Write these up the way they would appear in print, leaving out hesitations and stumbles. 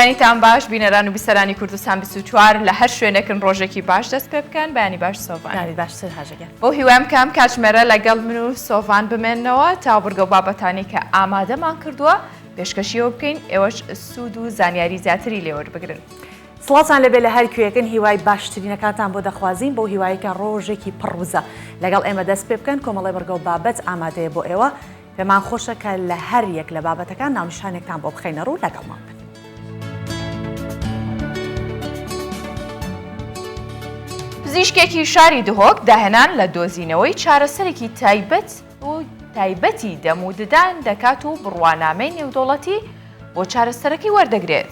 بەیانیتان باش بینەران و بیسەرانی کوردستان 24 لە هەر شوێنێکن ڕۆژێکی باش دەست پێ بکەن بەیانی باش سۆڤان بەیانی باشتر هاژەگیان. بەو هیوایەم کە ئەم کاتژمێرە لەگەڵ من و سۆڤان بمێننەوە تا بڕگە و بابەتانی کە ئامادەمان کردووە پێشکەشی ئێوە بکەین ئێوەش سوود و زانیاری زیاتری لێ وەربگرن. سڵاوتان لێبێ لە هەر کوێیەکن هیوای باشترینەکانتان بۆ دەخوازین بەو هیوایەی کە ڕۆژێکی پڕ وزە لەگەڵ ئێمە دەست پێ بکەن کۆمەڵێ بڕگە و بابەت ئامادەیە بۆ ئێوە پێمان خۆشە کە لە هەر یەک لە بابەتەکان ناونیشانێکتان بۆ بخەینە ڕوو لەگەڵمان بن. پزیشکێکی شاری دهۆک داهێنان لە دۆزینەوەی چارەسەرێکی تایبەت و تایبەتی دەم و ددان دەکات و بڕوانامەی نێودەوڵەتی بۆ چارەسەرەکەی وەردەگرێت.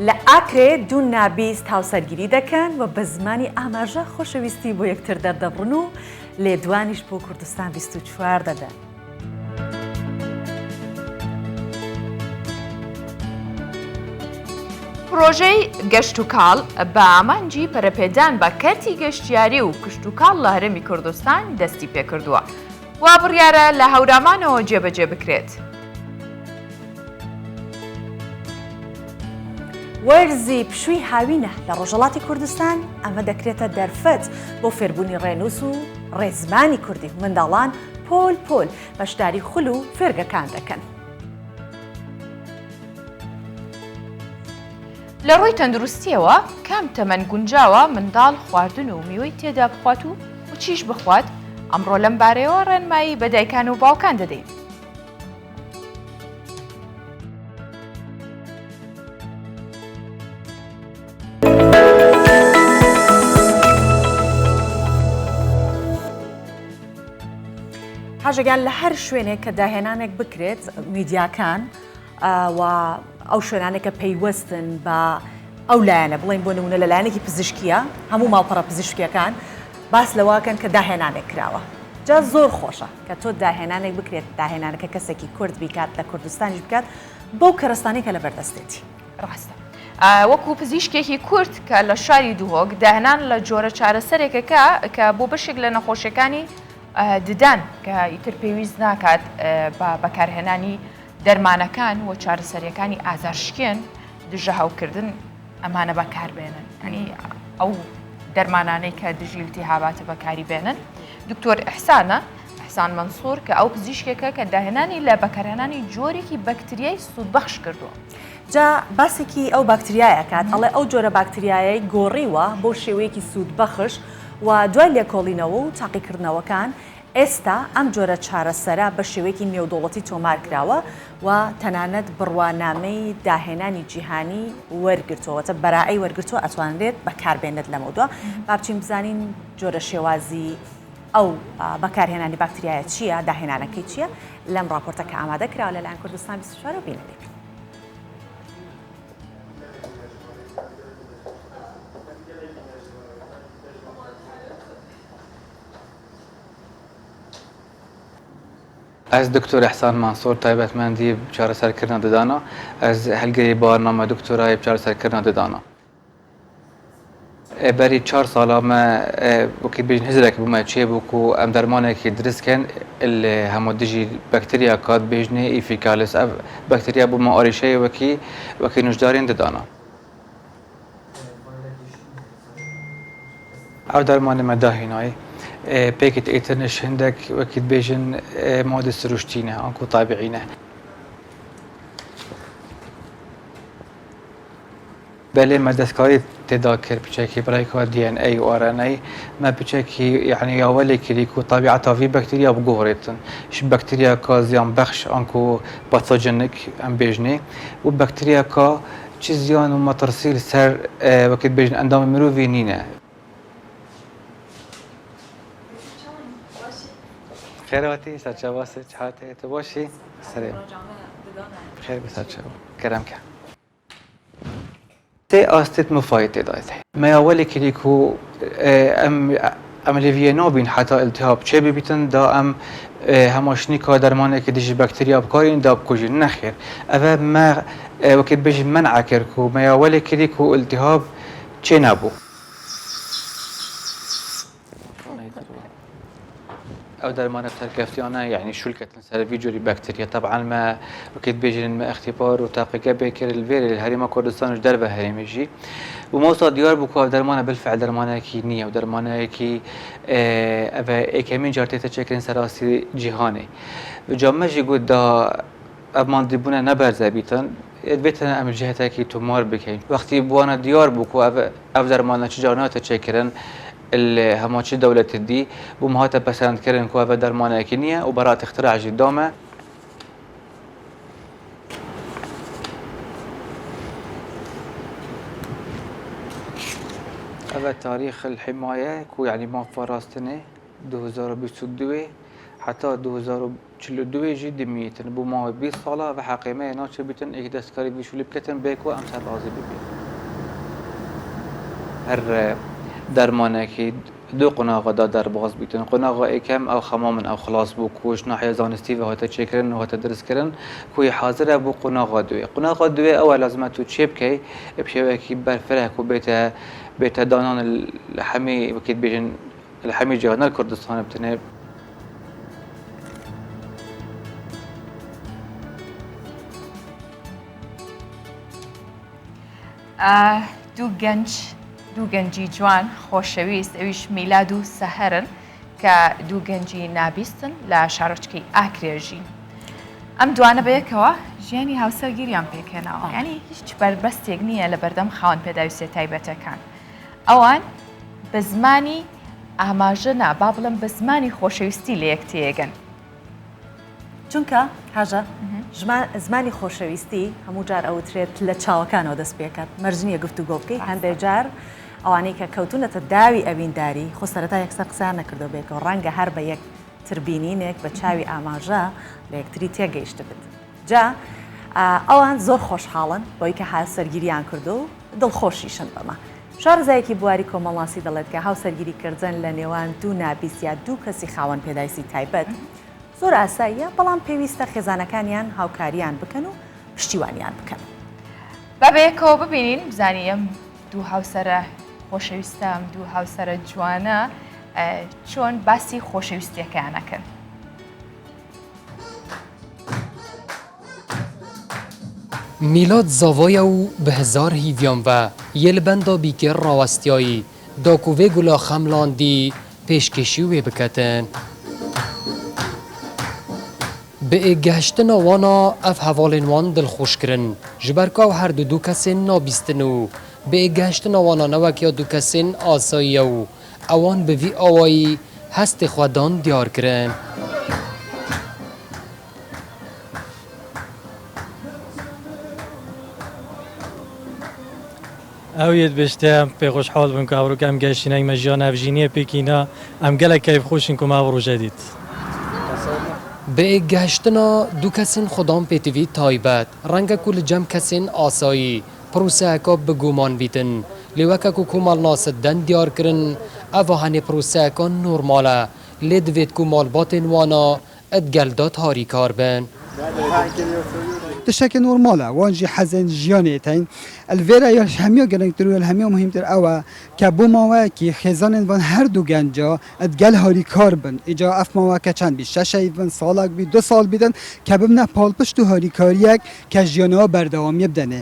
لە ئاکرێ دوو نابیست هاوسەرگیری دەکەن و بە زمانی ئاماژە خۆشەویستی بۆ یەکتر دەردەبڕن و لێدوانیش بۆ کوردستان 24 دەدەن. پرۆژەی گەشتوکاڵ بە ئامانجی پەرەپێدان بە کەرتی گەشتیاری و کشتوکاڵ لە هەرێمی کوردستان دەستی پێکردووە. وا بڕیارە لە هەورامانەوە جێبەجێ بکرێت. وەرزی پشووی هاوینە لە ڕۆژهەڵاتی کوردستان، ئەمە دەکرێتە دەرفەت بۆ فێربوونی ڕێنووس و ڕێزمانی کوردی، منداڵان پۆل پۆل بەشداری خول و فێرگەکان دەکەن. لە ڕووی تەندروستییەوە کام تەمەن گونجاوە منداڵ خواردن و میوەی تێدا بخوات و و چیش بخوات، ئەمڕۆ لەم بارەیەوە ڕێنمایی بە دایکان و باوکان دەدەین. هاژەگیان لە هەر شوێنێک کە داهێنانێک بکرێت میدیاکان و ئەو شوێنانێک کە پەیوەستن بە ئەو لایەنە بڵێن بۆ نمونە لە لایەنێکی پزیشکیە هەموو ماڵپەڕە پزیشکیەکان باس لەوەکەن کە داهێنانێک کراوە جا زۆر خۆشە کە تۆ داهێنانێک بکرێت داهێنانەکە کەسێکی کورد بیکات لە کوردستانیش بکات بەو کەرەستانەی کە لەبەردەستێتی. ڕاستە وەکو پزیشکێکی کورد کە لە شاری دهۆک داهێنان لە جۆرە چارەسەرێکەکە کە بۆ بەشێک لە نەخۆشیەکانی ددان کە ئیتر پێویست ناکات بە بەکارهێنانی دەرمانەکان و چارەسەریەکانی ئازارشکێن دژە هەوکردن ئەمانە بەکاربێنن ینی ئەو دەرمانانەی کە دژی التهاباتە بەکاری بێنن دکتۆر ئیحسانە ئیحسان مەنسوور کە ئەو پزیشکێکە کە داهێنانی لە بەکارهێنانی جۆرێکی بەکتریای سوودبەخش کردووە. جا باسێکی ئەو باکتریایە ئەکات ئەڵێ ئەو جۆرە باکتریایەی گۆڕیوە بۆ شێوەیەکی سوودبەخش و دوای لێکۆڵینەوە و تاقیکردنەوەکان ئێستا ئەم جۆرە چارەسەرە بە شێوەیەکی نێودەوڵەتی تۆمارکراوە و تەنانەت بڕوانامەی داهێنانی جیهانی وەرگرتووە واتە بەرائەی وەرگرتووە ئەتوانرێت بەکاربێنرێت لەمەودوا با بچین بزانین جۆرە شێوازی ئەو بەکارهێنانی باکتریایە چییە داهێنانەکەی چییە لەم ڕاپۆرتە کە ئامادە کراوە لەلایەن کوردستان 24 بینەری بین. ئەز دکتۆر ئیحسان مەنسوور تایبەتمەندی چارەسەرکردنا ددانا ئەز هەلگرەی بارنامە دکتۆرای چارەسەرکردنا ددانا. بەری چار سالا مە وەکی بێژن هزرەک بوو مە چێ بوو کو ئەم دەرمانێکی درست کەن ال هەموو دژی بەکتریا کات بێژنێ ئی فیکالس ئەv بەکتریا بوو مە ئاریشەیە وەکی وەکی نوشدارێن ددانا. ئەو دەرمانە مە داهێنای پێکت ئێترنش هندەک وەکی دبێژن مادە سروشتینە ئانکو تابعینە. بەلێ مە دەستکاری تێدا کرد پچەکی بڕێکا DNA و RNA مە پچەکی یعنی یاوەلێ کری کو تابیعەتا ڤی بەکتریا بگۆڕێتن ش بەکتریا کا زیان بەخش ئانکو پاتۆجنک ئەم بێژنێ و بەکتریا کا چ زیان و مەترسی لەسەر وەکی دبێژن ئەندامی مرۆڤی نینە. خێرهاتی سەرچاوە چ هاتێ تو باشی سەرێ خێر بە سەرچاوە کەرەم کە. تێ ئاستێت مفای تێدایت. مەیاوەلێ کری کو ئەم ئەم لێڤیە نابین حتا التهاب چێ ببیتن دا ئەم هەماشنی کا دەرمانێکی دژی بەکتریا بکارین دا بکوژین نەخێر ئەڤە مە وەکی بێژین مەنع کرد کو مەیاوەلێ کری کو التهاب چێ نەبوو. ئەو دەرمانە سەرکەفتیانە یعنی شول کەتن سەر ڤی جۆری بەکتریا تەبعەن مە وەکی دبێژن مە ئختیبار و تاقیگە بێ کرد لڤێرێ لە هەرێما کوردستانش دەرڤە هەرێمێ ژی و مەوسا دیار بوو کو ئەو دەرمانە بالفعل دەرمانەیەکی نییە و دەرمانەیەکی ئەڤ ئێکەمین جار تێتە چێکردن سەر ئاستی جیهانێ جا مە ژی گوت دا ئەڤ ماندیبوونە نەبەرزە بیتن دبێتە ئەم جهتێکی تۆمار بکەین وەختی بوانە دیار بوو کو ئەڤ ئەڤ دەرمانە چ جار ناتە چێکردن هەما چ دەولەت دی بووم هاتە پەسەند کردن کو ئەڤ دەرمانەیەکی نییە و بەرات اختراع ژی دامە. ئەڤ تاریخ الحمایە کو یعنی ماف پاراستنێ 2022 حتا 2042 ژی دمیتن بو ماوەی 20 ساڵە ئەڤ حەقێ مەیە ناچێ بیتن ئێک دەستکاری ڤی شولی بکەتن بێ کو ئەم سەر ڕازی ببین. هەر دەرمانێکی دوو قۆناغا دا دەرباز بیتن. قۆناغا ئێکەم ئەو خەما من ئەو خلاص بوو کو ژ ناحیە زانستی ڤە هاتە چێکرن و هاتە درس کرن کو یê حازرە بو قۆناغا دوێ. قۆناغا دوێ ئەوە لازمە تو چێ بکەی ب شێوەیەکی بەرفرە کو بێتە بێتە دانان ل حەمی وەکی دبێژن ل حەمی جیهان نە ل کوردستانێ بتنێ. دوو گەنج دوو گەنجی جوان خۆشەویست ئەویش میلاد و سەهرن کە دوو گەنجی نابیستن لە شارۆچکەی ئاکرێژین ئەم دوانە بەیەکەوە ژیانی هاوسەرگیریان پێکهێناوە ینی هیچ بەربەستێک نییە لە بەردەم خاوەن پێداویستە تایبەتەکان ئەوان بە زمانی ئاماژە نا با بڵم بە زمانی خۆشەویستی لە یەک تێگەن چونکە هاژە زمانی خۆشەویستی هەموو جار ئەوترێت لە چاوەکانەوە دەست پێکات مەرج نییە گفتوگۆ بکەی هەندێک جار ئەوانەی کە کەوتونەتە داوی ئەوینداری خۆ سەرەتا یەکسەر قسەیان نەکردو بێکەوە ڕەنگە هەر بە یەک تربینینێک بە چاوی ئاماژە لە یەکتری تێگەیشتبت جا ئەوان زۆر خۆشحاڵن بۆی کە هاوسەرگیریان کردو و دڵخۆشیشن بەمە. شارەزایەکی بواری کۆمەڵناسی دەڵێت کە هاوسەرگیری کردن لە نێوان دوو نابیست یا دوو کەسی خاوەن پێداویستی تایبەت زۆر ئاساییە، بەڵام پێویستە خێزانەکانیان هاوکاریان بکەن و پشتیوانیان بکەن. با بەیەکەوە ببینین بزانین ئەم دوو هاوسەرە خۆشەویستە، ئەم دوو هاوسەرە جوانە چۆن باسی خۆشەویستیەکەیان ئەکەن. میلاد زاڤایە و bi hezar hîviyan ve yê li benda bîkêr rawestiyayî da ku vê gula xemlandî pêşkêşî wê biketin. Bi êkgehiştina wan a ev hevalên wan dilxweş kirin ji ber ku ew her du du kesên nabîstin û bi êkgehiştina wan a ne wek ya du kesên asayî ye û ewan bi vî awayî hestê xwe dan diyarkirin. Ew yê dibêjte em pê xweşhal bûn ku ev roj em geştîne me jiyana hevjîniyê pêkîna em gelek keyfxweş in ku me ev roje dît. Bi êkgehiştina du kesên xwedan pêtivî taybet, renge ku li cem kesên asayî proseyeka bi guman bîtin. Lê weke ku komalnas den diyar kirin ev a henê proseyeka normal e lê divêt ku malbatên wan a Di gel de tarîkar bin. Tiştekî normal e, wan jî hezên jiyanê tên. Li vê re ya ji hemiya giringtir û ya li hemiya muhîmtir ew e ke bo maweyekî xêzanên van her du genca di gel harîkar bin. Îca ev maweke çend bî, şeş heyv bin, salek bî, du sal bî din ke bibine palpişt û harîkariyek ke jiyana we berdewamiyê bidenê.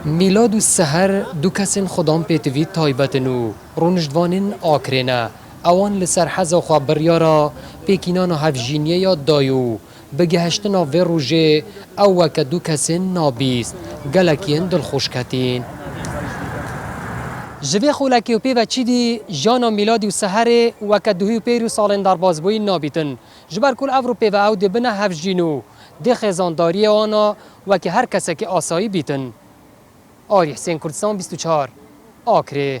Mîlad û Seher du kesên xwedan pêtivî taybet in û rûniştvanên Akrê ne. Ewan li ser heza xwe biryara pêkînana hevjîniyê ya day û bi gehiştina vê rojê ew weke du kesên nabîst gelek yên dilxweş ketîn. Ji vê xolekê û pê ve çîdî jiyana Mîladî û Seherê weke duhî û pêr û salên derbasbûyî nabîtin. Ji ber ku li evro pê ve ew dê bine hevjîn û dê xêzandariyê wan a weke her kesekî asayî bîtin. Arî Hisên Kurdistan 24, Akrê.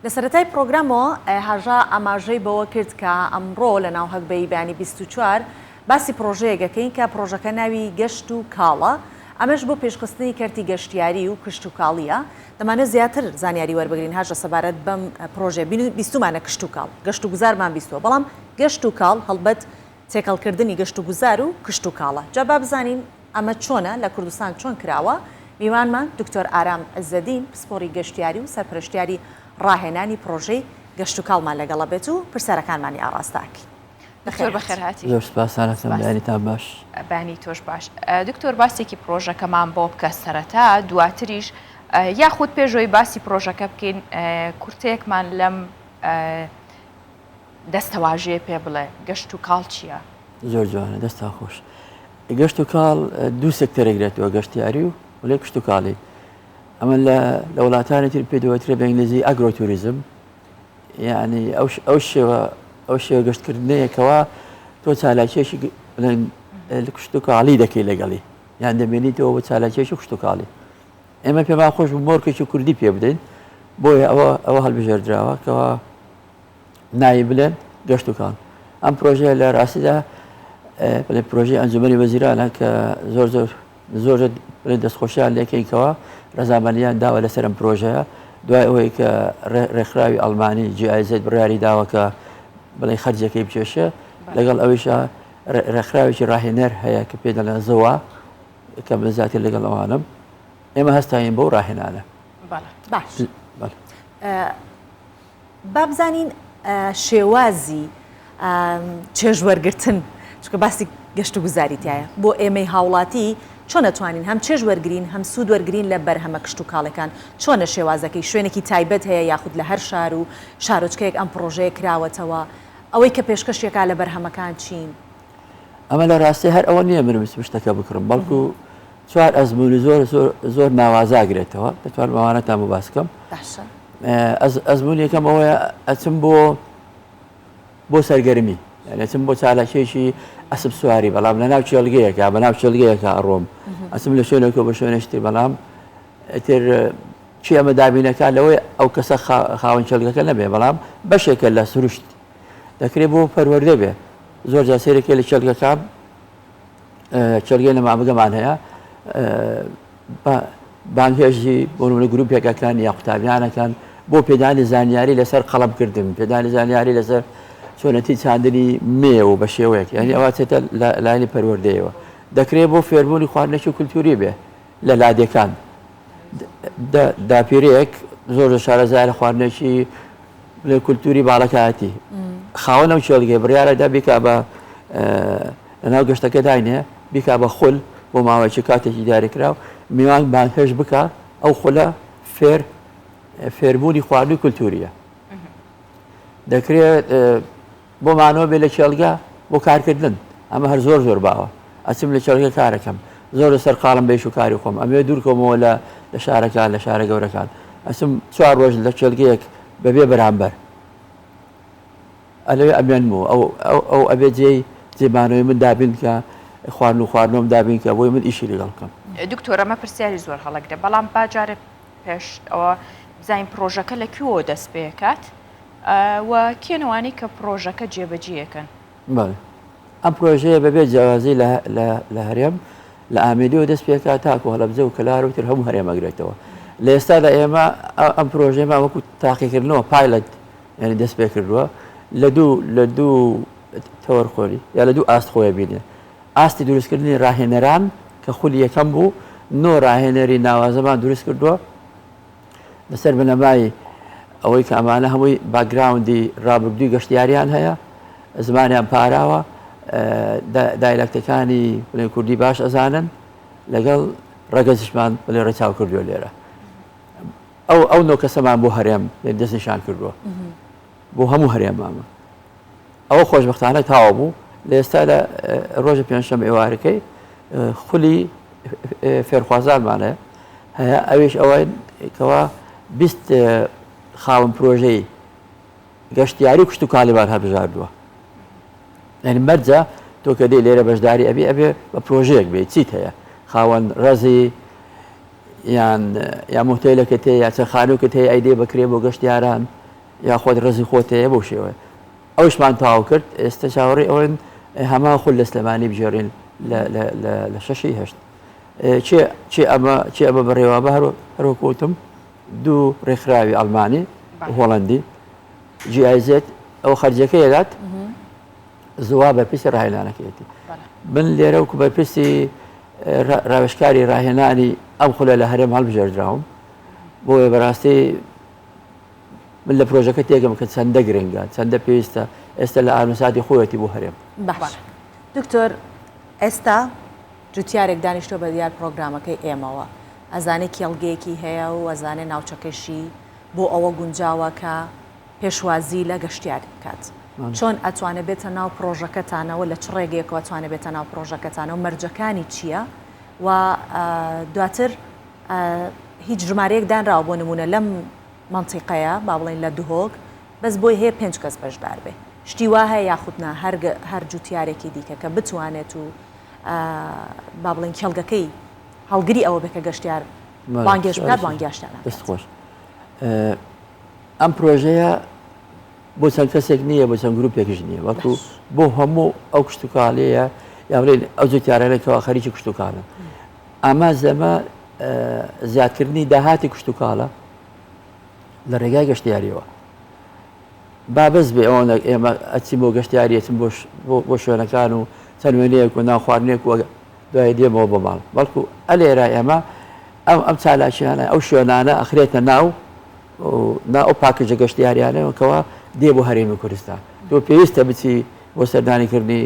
لە سەرەتای پرۆگرامەوە هاژە ئاماژەی بەوە کرد کە ئەمڕۆ لە ناو هەگبەی بەیانی 24 باسی پرۆژەیەک ئەکەین کە پرۆژەکە ناوی گەشت و کاڵە ئەمەش بۆ پێشخستنی کەرتی گەشتیاری و کشتوکاڵیە دەمانەوێت زیاتر زانیاری وەربگرین هاژە سەبارەت بەم پرۆژەیە بیستومانە کشتوکاڵ گەشت و گوزارمان بیستووە بەڵام گەشت و کاڵ هەڵبەت تێکەڵکردنی گەشتوگوزار و کشتوکاڵە. جا با بزانین ئەمە چۆنە، لە کوردستان چۆن کراوە؟ میوانمان دکتۆر ئارام عزەدین پسپۆڕی گەشتیاری و سەرپەرشتیاری ڕاهێنانی پڕۆژەی گەشتوکاڵمان لەگەڵە بێت و پرسیارەکانمانی ئاڕاستە ئەکەین. دکتۆر بەخێرهاتی. زۆر سپاس سارا خانم، بەیانیتان باش. بەیانی تۆش باش. دکتۆر باسێکی پڕۆژەکەمان بۆ بکە سەرەتا، دواتریش یاخود پێشەوەی باسی پڕۆژەکە بکەین کورتەیەکمان لەم دەستەواژەیە پێ بڵێ، گەشت و کاڵ چییە؟ زۆر جوانە دەستان خۆش. گەشت و کاڵ دوو سێکتەرێک گرێتەوە گەشتیاری و وەلێ کشتوکاڵی. ئەمە لە لە وڵاتانی تر پێ دەوترێ بە ئینگلیزی agrotourism یعنی ئەو ئەو شێوە ئەو شێوە گەشتکردنەیەکەوە تۆ چالاکیەکی بڵێن کشتوکاڵی دەکەی لەگەڵی یان دەمێنیتەوە بۆ چالاکیەکی کشتوکاڵی ئێمە پێمان خۆش بوو مۆرکێکی کوردی پێ بدەین بۆیە ئەوە ئەوە هەڵبژێردراوە کەوا ناوی بلێن گەشت و کاڵ. ئەم پرۆژەیە لە ڕاستیدا بڵێ پرۆژەی ئەنجومەنی وەزیرانە کە زۆر زۆر زۆر بڵێ دەستخۆشیان لێکەین کەوا ڕەزامەندیان داوە لەسەر ئەم پرۆژەیە دوای ئەوەی کە ڕێکخراوی ئەڵمانی GIZ بڕیاری داوە کە بڵێ خەرجەکەی بکێشێ لەگەڵ ئەویشا ڕێکخراوێکی ڕاهێنەر هەیە کە پێ دەڵێن زەوا کە من زیاتر لەگەڵ ئەوانم ئێمە هەستاین بەو ڕاهێنانە باش با بزانین شێوازی چێژ وەرگرتن چونکە باسی گەشت و گوزاری تایە بۆ ئێمەی هاوڵاتی چۆن ئەتوانین هەم چێژ وەرگین هەم سوود وەرگین لە بەرهەمە کشتوکاڵەکان چۆنە شێوازەکەی شوێنێکی تایبەت هەیە یاخود لە هەر شار و شارۆچکەیەک ئەم پڕۆژەیە کراوەتەوە ئەوەی کە پێشکەشیەکە لە بەرهەمەکان چین؟ ئەمە لە ڕاستی هەر ئەوە نییە من بچم شتەکە بکڕم بەڵکو چوار ئەزمموی زۆر زۆر زۆر ناوازاگرێتەوە دەتوانم ئەوانەتان بۆ باس بکەم باشە ئەزمموی یەکەم ئەوەیە ئەچم بۆ بۆ سەرگەرمی یعنی ئەچم بۆ چالاکیەکی ئەسپ سواری بەڵام لە ناو کێڵگەیەکە بە ناو کێڵگەیەکە ئەڕۆم ئەچم لە شوێنێکەوە بە شوێنێشتر بەڵام ئیتر چی ئەمە دابینەکە لەوەی ئەو کەسە خاوەن کێڵگەکە نەبێ بەڵام بەشێکە لە سروشت دەکرێت بۆ پەروەردە بێ زۆر جار سەیرەکەی لە کێڵگەکان کێڵگەی نەمامگەمان هەیە بانگهێشتی بۆ نمونە گروپێکەکان یا قوتابیانەکان بۆ پێدانی زانیاری لەسەر قەڵەمکردن پێدانی زانیاری لەسەر چۆنەتی چاندنی مێ و بە شێوەیەک یعنی ئەوە چێتە لایەنی پەروەردەیەوە دەکرێت بۆ فێربوونی خواردنێکی کولتوری بێ لە لادێکان داپیرەیەک زۆر زۆر شارەزایە لە خواردنێکی لە کولتوری باڵەکایەتی خاوەن ئەو کێڵگەیە بڕیارە دا بیکا بە لەناو گەشتەکە داینێ بیکا بە خول بۆ ماوەیەکی کاتێکی دیاریکراو میوان بانگهێشت بکا ئەو خولە فێر فێربوونی خواردنی کولتوریە دەکرێت بۆ مانەوە بێ لە کێڵگە بۆ کارکردن ئەمە هەر زۆر زۆر باوە ئەچم لە کێڵگە کارەکەم زۆر سەرقاڵم بە ئیش و کاری خۆم ئەمەوێ دوور کەومەوە لە لە شارەکان لە شارە گەورەکان ئەچم چوار ڕۆژ لە کێڵگەیەک بەبێ بەرامبەر ئەلەوێ ئەمێنمەوە ئەو ئەو ئەو ئەبێ جێی جێمانەوەی من دابین کە خواردن و خواردنەوەم دابین کە بۆی من ئیشی لەگەڵ بکەم. دکتۆر ئەمە پرسیاری زۆر هەڵەگرە بەڵام با جارێ پێش ئەوە بزانین پڕۆژەکە لە کوێوە دەست پێکات؟ و کێن ئەوانەی کە پڕۆژەکە جێبەجێ ئەکەن؟ بەڵێ. ئەم پرۆژەیە بەبێ جیاوازی لە هەرێم لە ئامێدیەوە دەست پێکات تاکو هەڵەبجە و کەلار و تر هەموو هەرێم ئەگرێتەوە. لە ئێستادا ئێمە ئەم پرۆژەیەمان وەکو تاقیکردنەوە pilot یعنی دەست پێ کردووە لە دوو لە دوو تەوەر خۆری یا لە دوو ئاست خۆی بینێ ئاستی دروستکردنی ڕاهێنەران کە خولی یەکەم بوو نۆ ڕاهێنەری ناوازەمان دروست کردووە لەسەر بنەمای ئەوەی کە ئەمانە هەمووی background ی ڕابردووی گەشتیاریان هەیە، زمانیان پاراوە، dialect ەکانی بڵێن کوردی باش ئەزانن، لەگەڵ ڕەگەزیشمان بڵێ ڕەچاو کردووە لێرە. ئەو ئەو نۆ کەسەمان بۆ هەرێم دەستنیشان کردووە بۆ هەموو هەرێمامە. ئەوە خۆشبەختانە تەواو بوو لە ئێستا لە ڕۆژە پێنجشەم ئێوارەکەی خولی فێرخوازانمان هەیە هەیە ئەویش ئەوە کەوا 20 خاوەن پرۆژەی گەشتیاری و کشتتوکاڵیمان هەبژاردووە یعنی مەرجە تۆ کە دێ لێرە بەشداری ئەبێ ئەبێ بە پرۆژەیەک بێ چیت هەیە خاوەن ڕەزی یان یا مۆتێلەکەت هەیە یا چەند خانووکت هەیە ئەیدێ بەکرێ بۆ گەشتیاران یا خۆت ڕەزی خۆت هەیە بەو شێوەیە ئەوشمان تەواو کرد ئێستا چاوەڕێی ئەوەین هەمان خول لە سلێمانی بگێڕین لە شەشی هەشت چێ چێ ئەمە چێ ئەمە بەڕێوە بە هەروەک وتم دوو ڕێکخراوی ئەڵمانی هۆڵندی GIZ ئەو خەرجەکە یەدات زوا بەرپرسی ڕاهێنانەکەیەتی من لێرە وەکو بەرپرسی ڕاوێژکاری ڕاهێنانی ئەم خولە لە هەرێم هەڵبژێردراوم بۆیە بەڕاستی من لە پرۆژەکە تێگەم کە چەندە گرنگە چەندە پێویستە ئێستا لە ئانوساتی خۆیەتی بۆ هەرێم. باش دکتۆر ئێستا جوتیارێک دانیشتوە بە دیار پرۆگرامەکەی ئێمەوە ئەزانێ کێڵگەیەکی هەیە و ئەزانێ ناوچەکەشی بۆ ئەوە گونجاوە کە پێشوازی لە گەشتیار بکات چۆن ئەتوانێ بێتە ناو پرۆژەکەتانەوە لە چ ڕێگەیەکەوە ئەتوانێ بێتە ناو پرۆژەکەتانەوە مەرجەکانی چییە و دواتر هیچ ژمارەیەک دانراوە بۆ نمونە لەم مەنتیقەیە با بڵێین لە دهۆک بەس بۆی هەیە پێنج کەس بەشدار بێ شتی وا هەیە یاخود نا هەر هەر جوتیارێکی دیکە کە بتوانێت و با بڵێین کێڵگەکەی هەڵگری ئەوە بێ کە گەشتیار بانگێش بکات بانگیاشتان دەست خۆش ئەم پرۆژەیە بۆ چەند کەسێک نییە بۆ چەند گروپێکش نییە بەڵکو بۆ هەموو ئەو کشتتوکاڵەیە یا بڵێن ئەو جوتیارانە کەوا خەریکی کشتتوکاڵن ئامانج لەمە زیادکردنی داهاتی کشتتوکاڵە لە ڕێگای گەشتیاریەوە با بەس بێ ئەوە ئێمە ئەچی بۆ گەشتیاریەچم بۆ شوێنەکان و چەند وێنەیەک و ناو خواردنێک و دوای دێمەوە بۆ ماڵ بەڵکو ئەلێرا ئێمە ئەم ئەم چالاکیانە ئەو شوێنانە ئەخرێتە ناو نا ئەو پاکێجە گەشتیاریانەوە کەوا دێ بۆ هەرێمی کوردستان تۆ پێویستە بچی بۆ سەردانیکردنی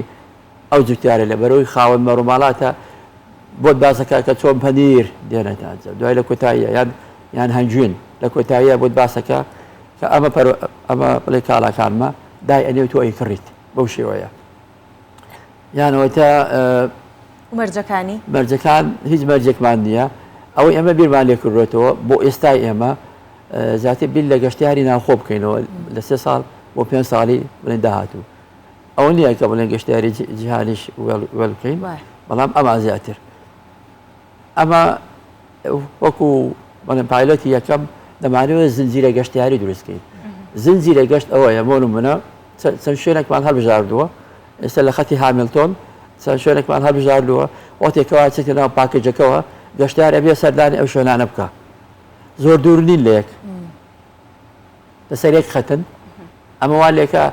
ئەو جوتیارە لە بەرەوەی خاوەن مەڕوماڵاتە بۆت باسەکە کە چۆن پەنیر دێنێتە ئەنجام دوای لە کۆتاییە یان یان هەنگوین لە کۆتاییە بۆت باسەکە کە ئەمە پەر ئەمە بڵێ کاڵاکانمە دای ئەنێ و تۆ ئەیکڕیت بەو شێوەیە یانەوە تا مەرجەکانی مەرجەکان هیچ مەرجێکمان نییە ئەوەی ئێمە بیرمان لێ کردوێتەوە بۆ ئێستای ئێمە زیاتر بیر لە گەشتیاری ناوخۆ بکەینەوە لە سێ ساڵ بۆ پێ ساڵی بڵێن داهاتوو ئەوە نییە کە بڵێن گەشتیاری جیهانیش وێڵ بکەین بەڵام ئەما زیاتر ئەمە وەکو بەڵێن پایلۆتی یەکەم دەمانەوێت زنجیرە گەشتیاری دروستکەین زنجیرە گەشت ئەوەیە بۆ نمونە چەند شوێنێکمان هەڵبژاردووە ئێستا لە خەتی هامیلتۆن چەند شوێنێکمان هەڵبژاردووە وەتێکەوە چێتە ناو پاکێجەکەوە گەشتیار ئەبێ سەردانی ئەو شوێنانە بکە زۆر دوور نین لە یەک لەسەر یەک خەتن ئەمە وا لێکە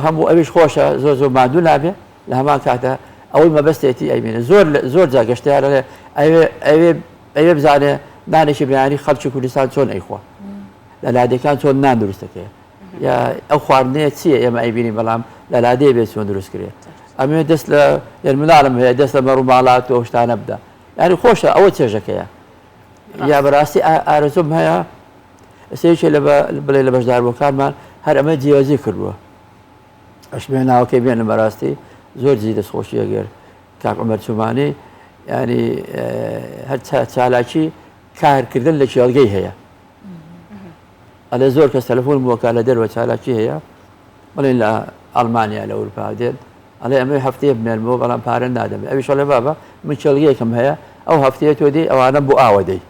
هەموو ئەویش خۆشە زۆر زۆر ماندوو نابێ لە هەمان کاتە ئەوەی مەبەستێتی ئەیبینێ زۆر زۆر جا گەشتیارە ئەوێ ئەوێ ئەوێ بزانێ نانێکی بەیانی خەڵکی کوردستان چۆن ئەیخوا لە لادێکان چۆن نان دروستەکەی یا ئەو خواردنەیە چییە ئێمە ئەیبینی بەڵام لە لادێ بێت چۆن دروست کرێ ئەمێ دەست لە یان مناڵم هەیە دەست لە مەڕ و ماڵات و شتانە بدە یانی خۆشە ئەوە چێژەکەیە یا بەڕاستی ئارەزوم هەیە ئێستا یەکێ لە بڵێ لە بەشداربووەکانمان هەر ئەمە جیاوازی کردووە ئەشمێ ناوەکەی بێنم بەڕاستی زۆر جی دەستخۆشی ئەگەر کاک عمر چومانی ینی هەر چالاکی کارکردن لە کێڵگەی هەیە ئەلێ زۆر کەس تەلەفۆن بۆکە لە دەروە چالاکی هەیە بڵێن لە ئەڵمانیا لە ئەوروپا دێن ئەڵێ ئەمەوێ هەفتەیە بمێنمەوە بەڵام پارە نادەم ئەویش ئەڵێ بابە من کێڵگەیەکم هەیە ئەو هەفتەیە تۆ دێی ئەوانەم بۆ ئاوە دەی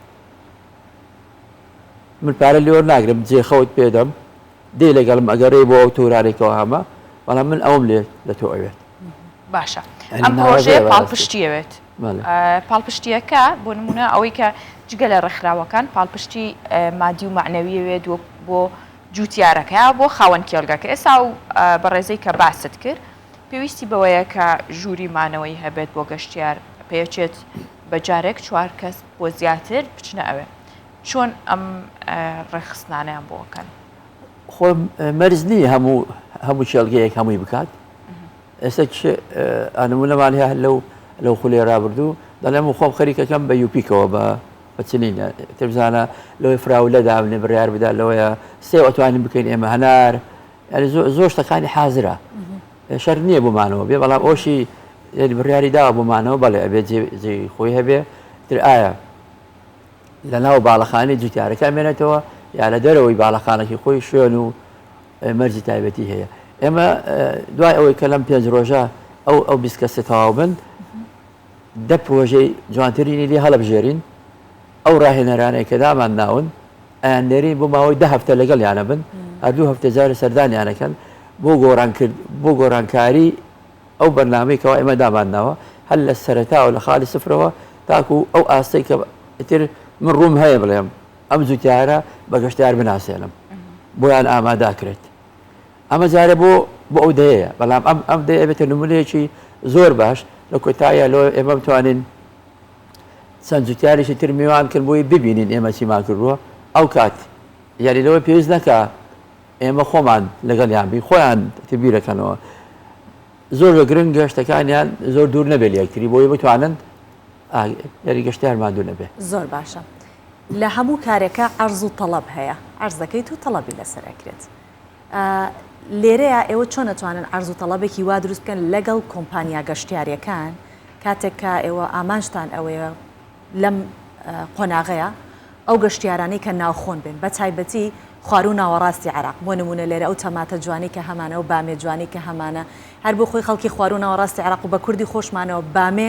من پارە لێ وەرناگرم جێ خەوت پێدەم دێ لەگەڵم ئەگەڕێ بۆ ئەو تۆرانێکەوە هەمە بەڵام من ئەوم لێ لە تۆ ئەوێت باشە ئەم پرۆژەیە پاڵپشتیەوێت پاڵپشتیەکە بۆ نمونە ئەوەی کە جگە لە ڕێکخراوەکان پاڵپشتی مادی و معنەویەوێت وەک بۆ جوتیارەکە بۆ خاوەن کێڵگەکە ئێستا و بەڕێزەی کە باست کرد پێویستی بەوەیە کە ژووری مانەوەی هەبێت بۆ گەشتیار پێچێت بە جارێک چوار کەس بۆ زیاتر بچنە ئەوێ چۆن ئەم ڕێکخستنانەیان بۆ ئەکەن؟ خۆ مەرج نییە هەموو هەموو کێڵگەیەک هەمووی بکات ئێستا نمونەمان هەیە لەو لەو خولەی ڕابردوو دەڵێم و خۆم خەریکەکەم بە یوپیکەوە بە بە چنین تر بزانە لەوەی فراولە دابنێ بڕیار بدا لەوەیە سێو ئەتوانین بکەین ئێمە هەنار یعنی زۆر شتەکانی حازرە شەرت نییە بۆ مانەوە بێ بەڵام ئەوشی یعنی بڕیاری داوە بۆ مانەوە بەڵێ ئەبێ جێ خۆی هەبێ تر ئایا لە ناو باڵەخانەی جوتیارەکە ئەمێنێتەوە یا لە دەرەوەی باڵەخانەکەی خۆی شوێن و مەرجی تایبەتی هەیە ئێمە دوای ئەوەی کە لەم پێنج ڕۆژە ئەو ئەو 20 کەسە تەواو بن دە پرۆژەی جوانترینی لێ هەڵبژێرین ئەو ڕاهێنەرانەی کە دامان ناون ئەیان نێرین بۆ ماوەی دە هەفتە لەگەڵیانە بن هەردوو هەفتە جارە سەردانیانەکەن بۆ گۆڕان کرد بۆ گۆڕانکاری ئەو بەرنامەی کەوا ئێمە دامانناوە هەر لە سەرەتاوە لە خاڵی سفرەوە تاکو ئەو ئاستەی کە ئیتر من ڕووم هەیە بڵێم ئەم جوتیارە بە گەشتیار بناسێنم بۆیان ئاماداکرێت ئەمە جارێ بۆ بۆ ئەو دەیەیە بەڵام ئەم ئەم دەیە بێتە نمونەیەکی زۆر باش لە کۆتاییە لۆ ئێمە بتوانین. چەند جوتیارێکی تر میوان کەن بۆی ببینین ئێمە چیمان کردووە ئەو کات یاری لەوە پێویست نەکا ئێمە خۆمان لەگەڵیان بین خۆیان تبیرەکەنەوە زۆر زۆر گرنگە شتەکانیان زۆر دوور نەبێت لە یەکتری بۆی بتوانن یاری گەشتیار ماندوو نەبێ. زۆر باشە لە هەموو کارێکا عەرز و تەڵەب هەیە عەرز دەکەیت و تەڵەبی لەسەر ئەکرێت لێرەیا ئێوە چۆن ئەتوانن عەرز و تەڵەبێکی وا دروست بکەن لەگەڵ کۆمپانیا گەشتیاریەکان کاتێک کە ئێوە ئامانجتان ئەوەیە لەم قۆناغەیە ئەو گەشتیارانەی کە ناوخۆن بێن بە تایبەتی خواروو ناوەڕاستی عێراق بۆ نموونە لێرە ئەو تەماتە جوانەی کە هەمانە ئەو بامێ جوانەی کە هەمانە هەر بۆ خۆی خەڵکی خواروو ناوەڕاستی عێراق و بە کوردی خۆشمانەوە بامێ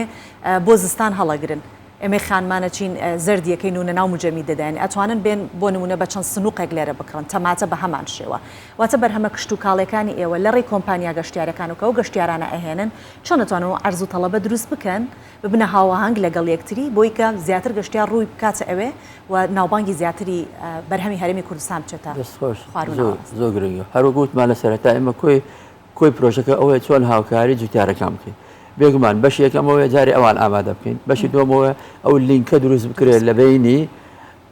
بۆ زستان هەڵەگرن ئێمەی خانمان ئەچین زەردیەکەین و ناو مجەمی دەداین ئەتوانن بێن بۆ نموونە بە چەند سنوقێک لێرە بکڕن تەماتە بە هەمان شێوە واتە بەرهەمە کشتوکاڵیەکانی ئێوە لە ڕێی کۆمپانیا گەشتیارەکان و کە ئەو گەشتیارانە ئەهێنن چۆن ئەتوانن ئەو عەرز و تەڵەبە دروست بکەن ببنە هاوئاهەنگ لەگەڵ یەکتری بۆی کە زیاتر گەشتیار ڕووی بکاتە ئەوێ و ناوبانگی زیاتری بەرهەمی هەرێمی کوردستان بچێتە دەست خۆش خوار و زۆر ناوەڕاست. زۆر گرنگە هەر وەک وتمان لە سەرەتا ئێمە کۆی کۆی پرۆژەکە ئەوەیە چۆن هاوکاری جوتیارەکان بکەین بێگومان بەشی یەکەم ئەوەیە جارێ ئەوان ئامادە بکەین بەشی دووەم ئەوەیە ئەو لینکە دروست بکرێت لە بەینی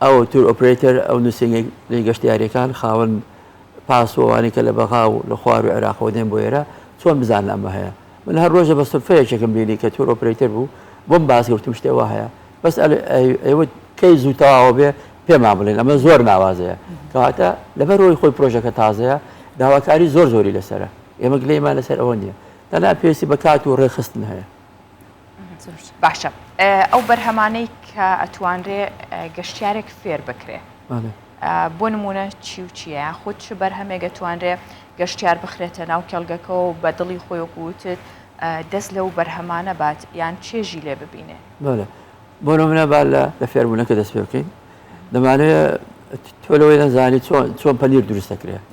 ئەو tour operator ئەو نووسینگەی گەشتیاریەکان خاوەن پاس و ئەوانەی کە لە بەغا و لە خوار و عێراقەوە دێن بۆ ئێرە چۆن بزانن ئەمە هەیە من هەر ڕۆژە بە سودفە یەکێکم بینی کە tour operator بوو بۆم باس کرد وتم شتێ وا هەیە بەس ئەیوت کەی زوو تەواوە بێ پێمان بڵێن ئەمە زۆر ناوازەیە کەواتە لەبەر ئەوەی خۆی پرۆژەکە تازەیە داواکاری زۆر زۆری لەسەرە ئێمە گلەیمان لەسەر ئەوە نییە تەنها پێویستی بە کات و ڕێکخستن هەیە. باشە ئەو بەرهەمانەی کە ئەتوانرێ گەشتیارێک فێر بکرێ بۆ نمونە چی و چییە یاخود چ بەرهەمێک ئەتوانرێ گەشتیار بخرێتە ناو کێڵگەکەەوە و بە دڵی خۆی وەکو وتت دەست لەو بەرهەمانە بات یان چێژی لێ ببینێ؟ بەڵێ بۆ نمونە با لە فێربوونەکە دەست پێ بکەین دەمانەوێت تۆ لەوەی نەزانی چۆن چۆن پەنیر دروست دەکرێت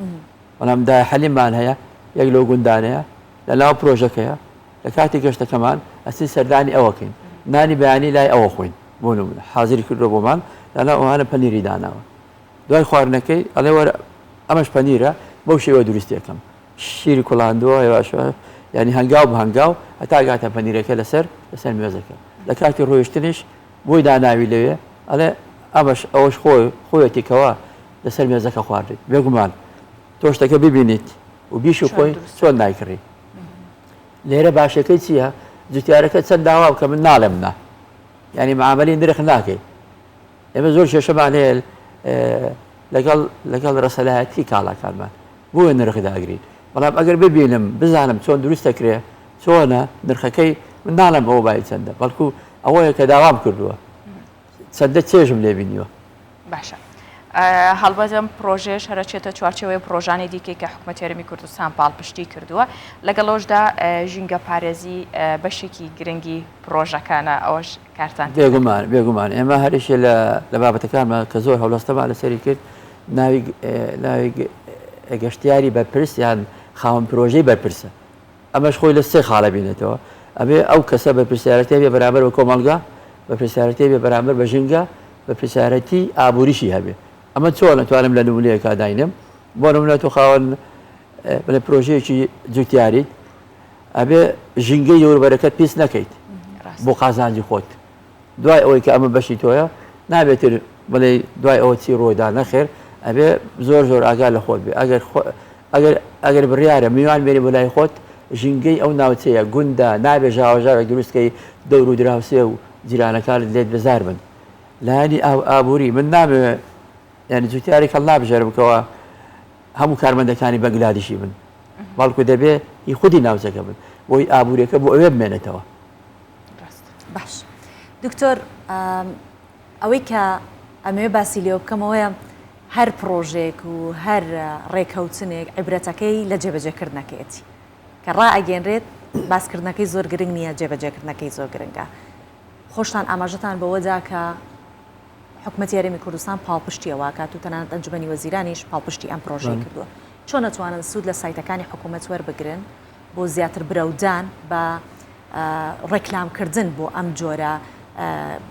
بەڵام دایە حەلیممان هەیە یەک لەو گوندانەیە لە ناو پرۆژەکەیە لە کاتی گەشتەکەمان ئەچین سەردانی ئەوەکەین نانی بەیانی لای ئەوە خۆین بۆ نمونە حازری کردووە بۆمان لەناو ئەوانە پەنیری داناوە دوای خواردنەکەی ئەڵێ وەرە ئەمەش پەنیرە بەو شێوە دروستی ئەکەم شیری کوڵاندووە هێواش یعنی هەنگاو بە هەنگاو هەتا گاتە پەنیرەکە لەسەر لەسەر مێزەکە لە کاتی ڕۆیشتنیش بۆی داناوی لەوێ ئەڵێ ئەمەش ئەوەش خۆی خۆیەتی کەوا لەسەر مێزەکە خواردت بێگومان تۆ شتەکە ببینیت و بیشی خۆی چۆن نایکڕی لێرە باشەکەی چییە جوتیارەکە چەند داوا بکە من ناڵێم نا یعنی معاملەی نرخ ناکەی ئێمە زۆر کێشەمان هەیە لەگەڵ لەگەڵ ڕەسەلایەتی کاڵاکانمان بۆیە نرخ داگرین بەڵام ئەگەر ببینم بزانم چۆن دروست دەکرێ چۆنە نرخەکەی من ناڵێم ئەوە بای چەندە بەڵکو ئەوەیە کە داوام کردووە چەندە چێژم لێ بینیوە. باشە هەڵبەت ئەم پڕۆژەیەش هەر ئەچێتە چوارچێوەی پڕۆژانەی دیکەی کە حکومەتی هەرێمی کوردستان پاڵپشتی کردووە لەگەڵ ئەوەشدا ژینگەپارێزی بەشێکی گرنگی پڕۆژەکانە ئەوەش کارتان تێ دەکات. بێگومان بێگومان ئێمە هەرێکێ لە لە بابەتەکانمان کە زۆر هەڵوەستەمان لەسەری کرد ناوی ناوی گەشتیاری بەرپرس یان خاوەن پرۆژەی بەرپرسە ئەمەش خۆی لە سێ خاڵە بینێتەوە ئەبێ ئەو کەسە بەرپرسیارەتی هەبێ بەرامبەر بە کۆمەڵگا بەرپرسیارەتی هەبێ بەرامبەر بە ژینگە بەرپرسیارەتی ئابووریشی هەبێ ئەمە چۆن ئەتوانم لە نمونەیەکا داینێم بۆ نمونە تۆ خاوەن بڵێ پرۆژەیەکی جوتیاریت ئەبێ ژینگەی دەوروبەرەکەت پیس نەکەیت بۆ قازانجی خۆت دوای ئەوەی کە ئەمە بەشی تۆیە نابێتر بڵێ دوای ئەوە چی ڕۆیدا نەخێر ئەبێ زۆر زۆر ئاگا لە خۆت بێ ئەگەر ئەگەر ئەگەر بڕیارە میوان بێنی بۆ لای خۆت ژینگەی ئەو ناوچەیە گوندە نابێ ژاوەژاوێک دروستکەی دەور و دراوسێ و جیرانەکانت لێت بێزار بن لایەنی ئابووری من نامەوێ یعنی جوتیارێک هەڵنابژێرم کەەوە هەموو کارمەندەکانی بەنگلادیشی بن بەڵکو دەبێ هی خودی ناوچەکە بن بۆی ئابووریەکە بۆ ئەوێ بمێنێتەوە. باش دکتۆر ئەوەی کە ئەمەوێ باسی لێوە بکەمەوەیە هەر پڕۆژێک و هەر ڕێکەوتنێک عیبرەتەکەی لە جێبەجێکردنەکەیەتی کە ڕائەگەنرێت باسکردنەکەی زۆر گرنگ نییە جێبەجێکردنەکەی زۆر گرنگە خۆشتان ئاماژەتان بەوەدا کە حکومەتی هەرێمی کوردستان پاڵپشتی ئەوە ئەکات و تەنانەت ئەنجومەنی وەزیرانیش پاڵپشتی ئەم پرۆژەی کردووە. چۆن ئەتوانن سوود لە سایتەکانی حکومەت وەربگرن بۆ زیاتر برەودان بە ڕێکلامکردن بۆ ئەم جۆرە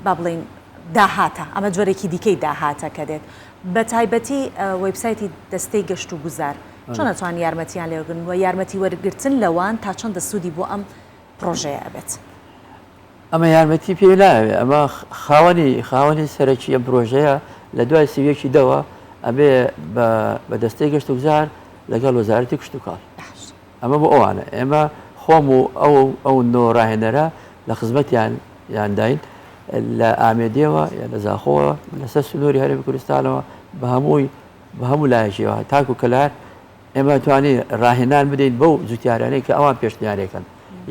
با بڵێین داهاتە، ئەمە جۆرێکی دیکەی داهاتە کە دێت بە تایبەتی وێبسایتی دەستەی گەشت و گوزار چۆن ئەتوانن یارمەتیان لێوەرگرن و یارمەتی وەرگرتن لەوان تا چەندە سوودی بۆ ئەم پرۆژەیە ئەبێت؟ ئەمە یارمەتی پێ ناوێ ئەمە خاوەنی خاوەنی سەرەکی ئەم پرۆژەیە لە دوای سیویەکی دەوە ئەبێ بە دەستەی گەشت و گوزار لەگەڵ وەزارەتی کشتتوکاڵ ئەمە بۆ ئەوانە ئێمە خۆم و ئەو ئەو نۆ ڕاهێنەرە لە خزمەتیان یانداین لە ئامێدیەوە یا لە زاخۆوە لەسەر سنووری هەرێمی کوردستانەوە بە هەمووی بە هەموو لایەکیەوە تاکو کەلار ئێمە توانی ڕاهێنان بدەین بەو جوتیارانەی کە ئەوان پێشنیارێکن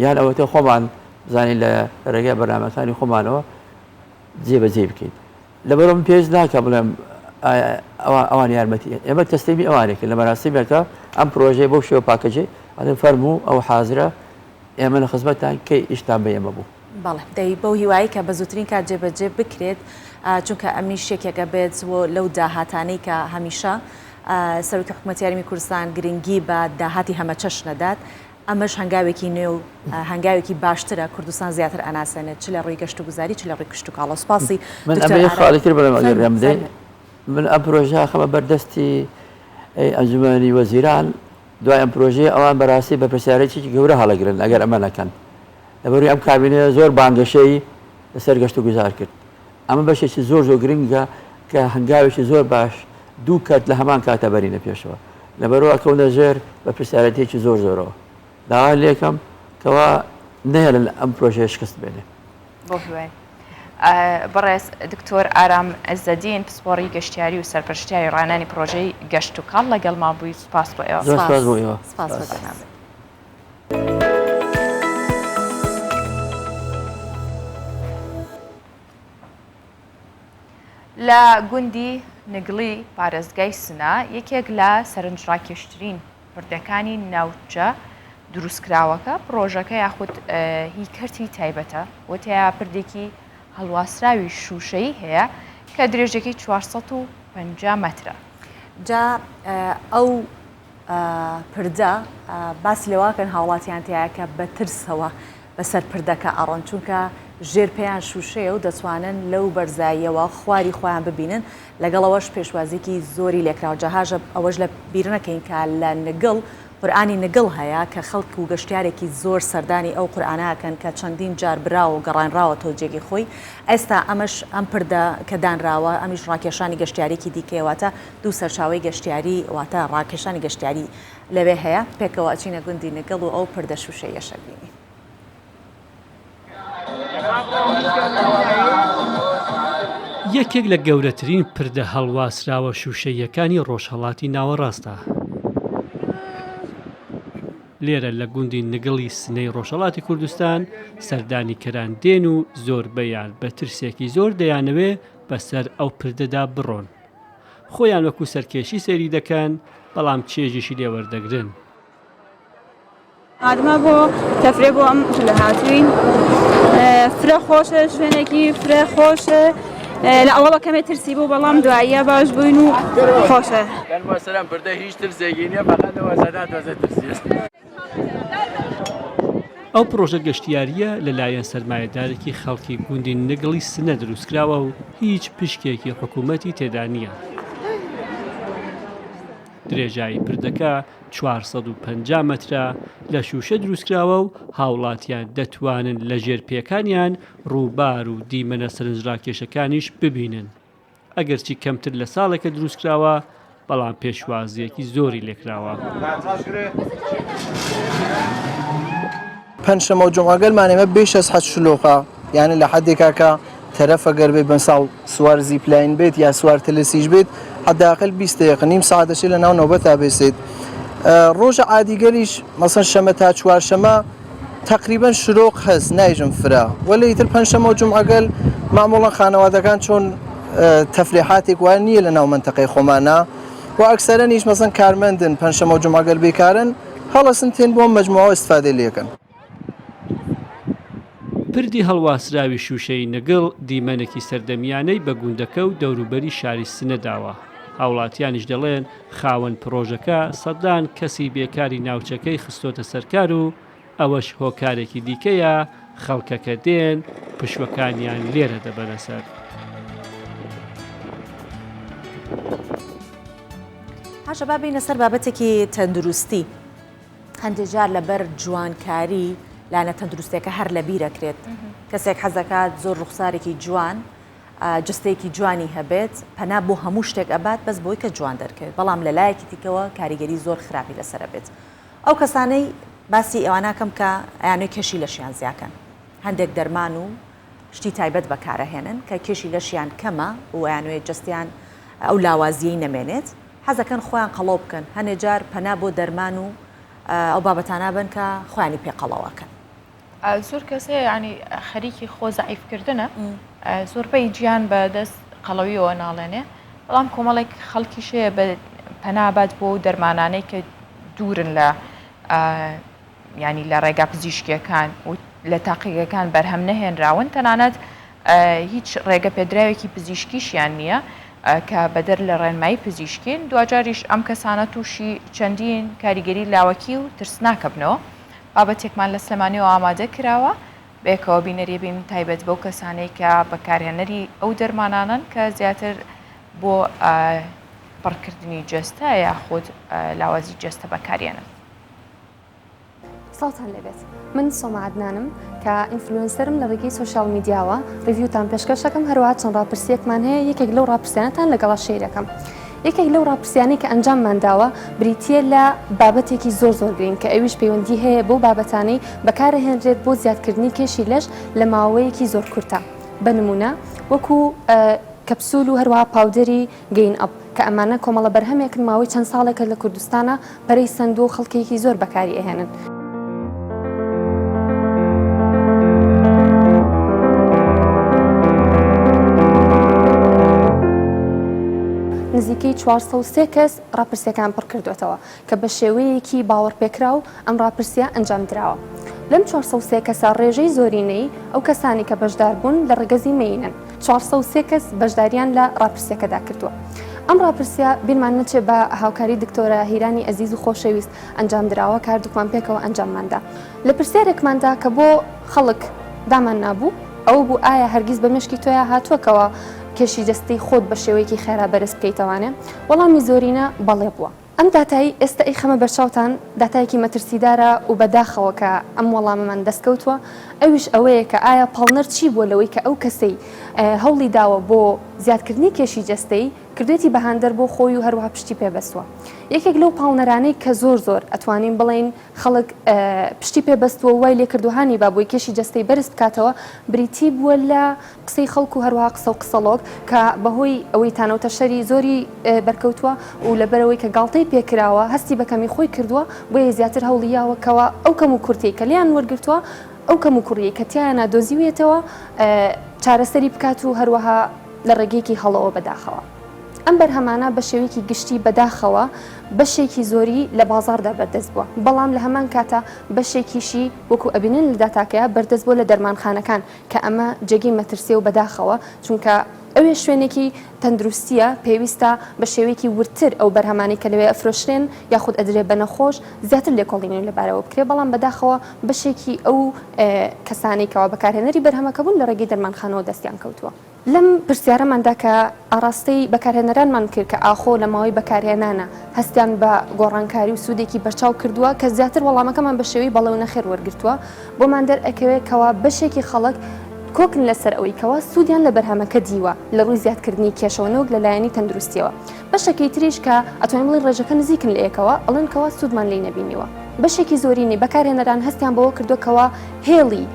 یان ئەوەتە خۆمان زانین لە ڕێگای بەرنامەکانی خۆمانەوە جێبەجێ بکەین لەبەرئەوە من پێویست ناکا بڵێم ئایا ئەوان یارمەتی ئێمە تەسلیمی ئەوانێکن لە مەراسیمێکە ئەم پرۆژەیە بەو شێوە پاکەجەی ئەڵێن فەرموو ئەو حازرە ئێمە لە خزمەتتان کەی ئیشتان بە ئێمە بوو. بەڵێ دەی بەو هیوایەی کە بە زووترین کات جێبەجێ بکرێت چونکە ئەمیش یەکێکە بێت لەو داهاتانەی کە هەمیشە سەرۆکی حکومەتی هەرێمی کوردستان گرنگی بە داهاتی هەمەچەشنە دات ئەمەش هەنگاوێکی نوێ و هەنگاوێکی باشترە کوردستان زیاتر ئەناسێنێت چ لە ڕووی گەشتوگوزاری چ لە ڕووی کشتوکاڵەوە. سوپاسی من دکتۆر ئەمە یەک ئارام. خاڵی تر بڵێم ئەگەر فەرموو ڕێم بدەی فەرموو. من ئەم پرۆژە ئەخەمە بەردەستی ئەنجومەنی وەزیران دوای ئەم پرۆژەیە ئەوان بەڕاستی بەرپرسیارێتیی گەورە هەڵەگرن ئەگەر ئەمە نەکەن لەبەروی ئەم کابینەیە زۆر بانگەشەی لەسەر گەشت و گوزار کرد ئەمە بەشێکی زۆر زۆر گرنگە کە هەنگاوێکی زۆر باش دوو کەرت لە هەمان کاتە بەرینە پێشەوە لەبەرئەوە ئەکەونە ژێر بەرپرسیارێتیەکی زۆر زۆرەوە داوا لێکەم کەوا نەهێڵن ئەم پرۆژەیە شکست بێنێ. بۆ هیوای بەڕێز دکتۆر ئارام عزەدین پسپۆڕی گەشتیاری و سەرپەرشتیاری ڕانانی پرۆژەی گەشت و کاڵ لەگەڵمان بووی سوپاس بۆ ئێوە. زۆر سوپاس بۆ ئێوە. سوپاس بۆ جەنابت. لە گوندی نگڵی پارێزگای سنە یەکێک لە سەرنجڕاکێشترین پردەکانی ناوچە دروستکراوەکە، پڕۆژەکە یاخود هی کەرتی تایبەتە و تیا پردێکی هەڵواسراوی شووشەیی هەیە کە درێژەکەی 450 مەترە. جا ئەو پردە باس لەوەکەن هاوڵاتیان تیایە کە بە ترسەوە بەسەر پردەکە ئەڕۆن چونکە ژێر پێیان شوشەیە و دەتوانن لەو بەرزاییەوە خواری خۆیان ببینن لەگەڵ ئەوەش پێشوازیکی زۆری لێکراوە جا هاژە ئەوەش لە بیر نەکەین کە لە نگڵ قورئانی نگڵ هەیە کە خەڵک و گەشتیارێکی زۆر سەردانی ئەو قورئانە ئەکەن کە چەندین جار براوە و گەڕانراوەتەوە جێگەی خۆی ئێستا ئەمەش ئەم پردە کە دانراوە ئەمیش ڕاکێشانی گەشتیارێکی دیکەیە واتە دوو سەرچاوەی گەشتیاری واتە ڕاکێشانی گەشتیاری لەوێ هەیە، پێکەوە ئەچینە گوندی نگڵ و ئەو پردە شووشەییەش ئەبینین. یەکێک لە گەورەترین پردە هەڵواسراوە شووشەییەکانی ڕۆژهەڵاتی ناوەڕاستە. لێرە لە گوندی نگڵی سنەی ڕۆژهەڵاتی کوردستان سەردانیکەران دێن و زۆربەیان بە ترسێکی زۆر دەیانەوێ بەسەر ئەو پردەدا بڕۆن. خۆیان وەکو سەرکێشی سەیری دەکەن، بەڵام چێژیشی لێ وەردەگرن. هاتمە بۆ تەفرێ بۆ ئەم لە هاتوین فرە خۆشە شوێنێکی فرە خۆشە لە ئەوەڵە کەمێ ترسی بوو بەڵام دواییە باش بووین و خۆشە. سەرم بردە هیچ ترسێکی نییە فەقەت لەوە سەدا تۆزێ ترسیە. ئەو پڕۆژە گەشتیارییە لەلایەن سەرمایەدارێکی خەڵکی گوندی نگڵی سنە دروستکراوە و هیچ پشکێکی حکوومەتی تێدا نییە. درێژایی پردەکە 450 مەترە، لە شووشە دروستکراوە و هاوڵاتیان دەتوانن لە ژێر پێکانیان ڕووبار و دیمەنە سەرنجڕاکێشەکانیش ببینن. ئەگەرچی کەمتر لە ساڵێکە دروستکراوە، بەڵام پێشوازییەکی زۆری لێکراوە. پەنجشەمە و جومعە گەلمان ئێمە بێ شەست شلوغە یانی لە حەدێکا کە تەرەف ئەگەر بێت بەساڵ سوار zipline بێت یا سوار تلسیش بێت حداقل 20 دقیقە نیم ساعت دەچێت لە ناو نۆبەتا بێسێت ڕۆژە عادیگەریش مەسەن شەمە تا چوارشەمە تەقریبەن شلوغ هەس نایژم فرە وەلێ ئیتر پەنجشەمە و جومعە گەل مەعموڵەن خانەوادەکان چۆن تەفریحاتێک وایە نییە لە ناو مەنتەقەی خۆمانە و ئەکسەرەنیش مەسەن کارمەندن پەنجشەمە و جومعە گەل بێکارن هەڵەسن تێن بۆ مەجموعە ئیستفادەی لێکەن. پردی هەڵواسراوی شووشەیی نگڵ دیمەنێکی سەردەمییانەی بە گوندەکە و دەوروبەری شاری سنە داوە. هاوڵاتیانیش دەڵێن، خاوەن پڕۆژەکە سەدان کەسی بێکاری ناوچەکەی خستۆتە سەرکار و ئەوەش هۆکارێکی دیکەیە خەڵکەکە دێن پشوەکانیان لێرە دەبەنە سەر. باشە با بێینە سەر بابەتێکی تەندروستی. هەندێک جار لەبەر جوانکاری. لایەنە تەندروستیەکە هەر لەبیر ئەکرێت. کەسێک حەزەکات زۆر ڕوخسارێکی جوان، جەستەیەکی جوانی هەبێت، پەنا بۆ هەموو شتێک ئەبات بەس بۆی کە جوان دەرکەوێت، بەڵام لە لایەکی دیکەوە کاریگەری زۆر خراپی لەسەر ئەبێت. ئەو کەسانەی باسی ئەواناکەم کە ئەیانەوێت کێشی لەشیان زیاکەن، هەندێک دەرمان و شتی تایبەت بەکارئەهێنن کە کێشی لەشیان کەمە و ئەیانەوێت جەستەیان ئەو لاوازیەی نەمێنێت، حەزەکەن خۆیان قەڵەو بکەن، هەنێ جار پەنا بۆ دەرمان و ئەو بابەتانە بەن کە خۆیانی پێ قەڵەو ئەکەن. زۆر کەس هەیە یانی خەریکی خۆ زەعیف کردنە زۆربەی جیان بە دەست قەڵەویەوە ناڵێنێ بەڵام کۆمەڵێک خەڵکیش هەیە بە پەنا بات بۆ دەرمانانەی کە دوورن لە ینی لە ڕێگا پزیشکیەکان و لە تاقیگەکان بەرهەم نەهێنراون تەنانەت هیچ ڕێگە پێدراوێکی پزیشکیشیان نییە کە بەدەر لە ڕێنمایی پزیشکین دواجاریش ئەم کەسانە تووشی چەندین کاریگەری لاوەکی و ترسناکەبنەوە بابەتێکمان لە سلێمانیەوە ئامادە کراوە بەیەکەوە بینەری بین تایبەت بەو کەسانەی کە بەکارهێنەری ئەو دەرمانانەن کە زیاتر بۆ پڕکردنی جەستە یاخود لاوازی جەستە بەکارێنن. سڵاوتان لێبێت من سۆما عەدنانم کە influencer م لە ڕێگەی social media وە review تان پێشکەش ئەکەم هەروەها چەند ڕاپرسیەکمان هەیە یەکێک لەو ڕاپرسیانەتان لەگەڵا share ئەکەم یەکێک لەو ڕاپرسیانەی کە ئەنجاممان داوە بریتییە لە بابەتێکی زۆر زۆر گرنگ کە ئەویش پەیوەندی هەیە بەو بابەتانەی بەکارەهێنرێت بۆ زیادکردنی کێشی لەش لە ماوەیەکی زۆر کورتە بە نمونە وەکو کەپسول و هەروەها powder ی Gain Up کە ئەمانە کۆمەڵە بەرهەمێکن ماوەی چەند ساڵێکە لە کوردستانا پەرەی سەندووە و خەڵکێکی زۆر بەکاری ئەهێنن. نزیکەی 403 کەس ڕاپرسیەکان پڕکردوێتەوە کە بە شێوەیەکی باوەڕپێکراو ئەم ڕاپرسیە ئەنجام دراوە. لەم 403 کەسە ڕێژەی زۆرینەی ئەو کەسانی کە بەشدار بوون لە ڕەگەزی مێینەن. 403 کەس بەشداریان لە ڕاپرسیەکەدا کردووە. ئەم ڕاپرسیە بیرمان نەچێ بە هاوکاری دکتۆرە هیرانی ئەزیز و خۆشەویست ئەنجام دراوە کە هەردووکمان پێکەوە ئەنجاممان دا. لە پرسیارێکماندا کە بۆ خەڵک دامان نابوو ئەوە بوو ئایا هەرگیز بە مێشکی تۆیا هاتووە کەوا کێشی جەستەی خۆت بە شێوەیەکی خێرا بەرز بکەیتەوانێ؟ وەڵامی زۆرینە بەڵێ بووە. ئەم داتایەی ئێستە ئەیخەمە بەرچاوتان داتایەکی مەترسیدارە و بە داخەوە کە ئەم وەڵامەمان دەست کەوتووە ئەویش ئەوەیە کە ئایا پاڵنەر چی بووە لەوەی کە ئەو کەسەی هەوڵی داوە بۆ زیادکردنی کێشی جەستەی کردوێتی بە هاندەر بۆ خۆی و هەروەها پشتی پێ بەستووە یەکێک لەو پاڵنەرانەی کە زۆر زۆر ئەتوانین بڵێین خەڵک پشتی پێ بەستووە و وای لێکردووە هانی با بۆی کێشی جەستەی بەرز بکاتەوە بریتی بووە لە قسەی خەڵک و هەروەها قسە و قسەڵۆک کە بەهۆی ئەوەی تانە و تەشەری زۆری بەرکەوتووە و لەبەرئەوەی کە گاڵتەی پێکراوە هەستی بە کەمی خۆی کردووە بۆیە زیاتر هەوڵی یاوە کەوا ئەو کەم و کورتیەی کە لێیان وەرگرتووە ئەو کەم و کوڕیەی کە تیایانا دۆزیویەتەوە چارەسەری بکات و هەروەها لە ڕێگەیەکی هەڵەوە بەداخەوە ئەم بەرهەمانە بە شێوەیەکی گشتی بەداخەوە بەشێکی زۆری لە بازاڕدا بەردەست بووە بەڵام لە هەمان کاتا بەشێکیشی وەکو ئەبینن لە داتاکەیا بەردەست بووە لە دەرمانخانەکان کە ئەمە جێگەی مەترسیە و بەداخەوە چونکە ئەوێ شوێنێکی تەندروستیە پێویستە بە شێوەیەکی وردتر ئەو بەرهەمانەی کە لەوێ ئەفرۆشرێن یاخود ئەدرێ بە نەخۆش زیاتر لێکۆڵینەوەی لەبارەوە بکرێ بەڵام بەداخەوە بەشێکی ئەو کەسانەی کەوا بەکارهێنەری بەرهەمەکە بوون لە ڕێگەی دەرمانخانەوە دەستیان کەوتووە. لەم پرسیارەماندا کە ئاڕاستەی بەکارهێنەرانمان کرد کە ئاخۆ لە ماوەی بەکارهێنانە هەستیان بە گۆڕانکاری و سوودێکی بەرچاو کردووە کە زیاتر وەڵامەکەمان بە شێوەی بەڵێ و نەخێر وەرگرتووە بۆمان دەرئەکەوێت کەوا بەشێکی خەڵک کۆکن لەسەر ئەوەی کەوا سوودیان لە بەرهەمەکە دیوە لە ڕووی زیادکردنی کێشەوە نەوەک لە لایەنی تەندروستیەوە بەشەکەی تریش کە ئەتوانین بڵێین ڕێژەکە نزیکن لە یەکەوە ئەڵێن کەوا سوودمان لێی نەبینیوە بەشێکی زۆرینەی بەکارهێنەران هەستیان بەوە کردووە کەوا هێڵی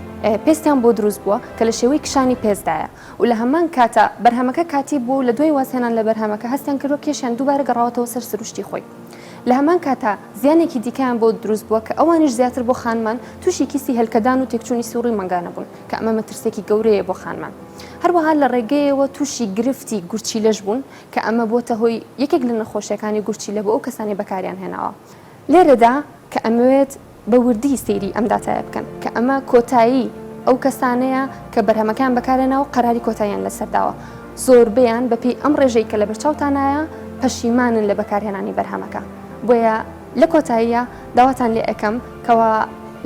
پێستیان بۆ دروست بووە کە لە شێوەی کشانی پێستدایە و لە هەمان کاتا بەرهەمەکە کاتی بووە و لە دوای وازهێنان لە بەرهەمەکە هەستیان کردووە کێشیان دووبارە گەڕاوەتەوە سەر سروشتی خۆی. لە هەمان کاتا زیانێکی دیکەیان بۆ دروست بووە کە ئەوانیش زیاتر بۆ خانمان تووشی کیسی هێلکەدان و تێکچوونی سووڕی مانگانە بوون کە ئەمە مەترسییەکی گەورەیە بۆ خانمان. هەروەها لە ڕێگەیەوە تووشی گرفتی گورچیلەش بوون کە ئەمە بۆتە هۆی یەکێک لە نەخۆشییەکانی گورچیلە بۆ ئەو کەسانەی بەکاریان هێناوە. لێرەدا کە ئەمەوێت بە وردی سەیری ئەم داتایە بکەن کە ئەمە کۆتایی ئەو کەسانەیە کە بەرهەمەکەیان بەکارهێناوە و قەراری کۆتاییان لەسەر داوە زۆربەیان بەپێی ئەم ڕێژەی کە لەبەرچاوتانایە پەشیمانن لە بەکارهێنانی بەرهەمەکە بۆیە لە کۆتاییە داواتان لێ ئەکەم کەوا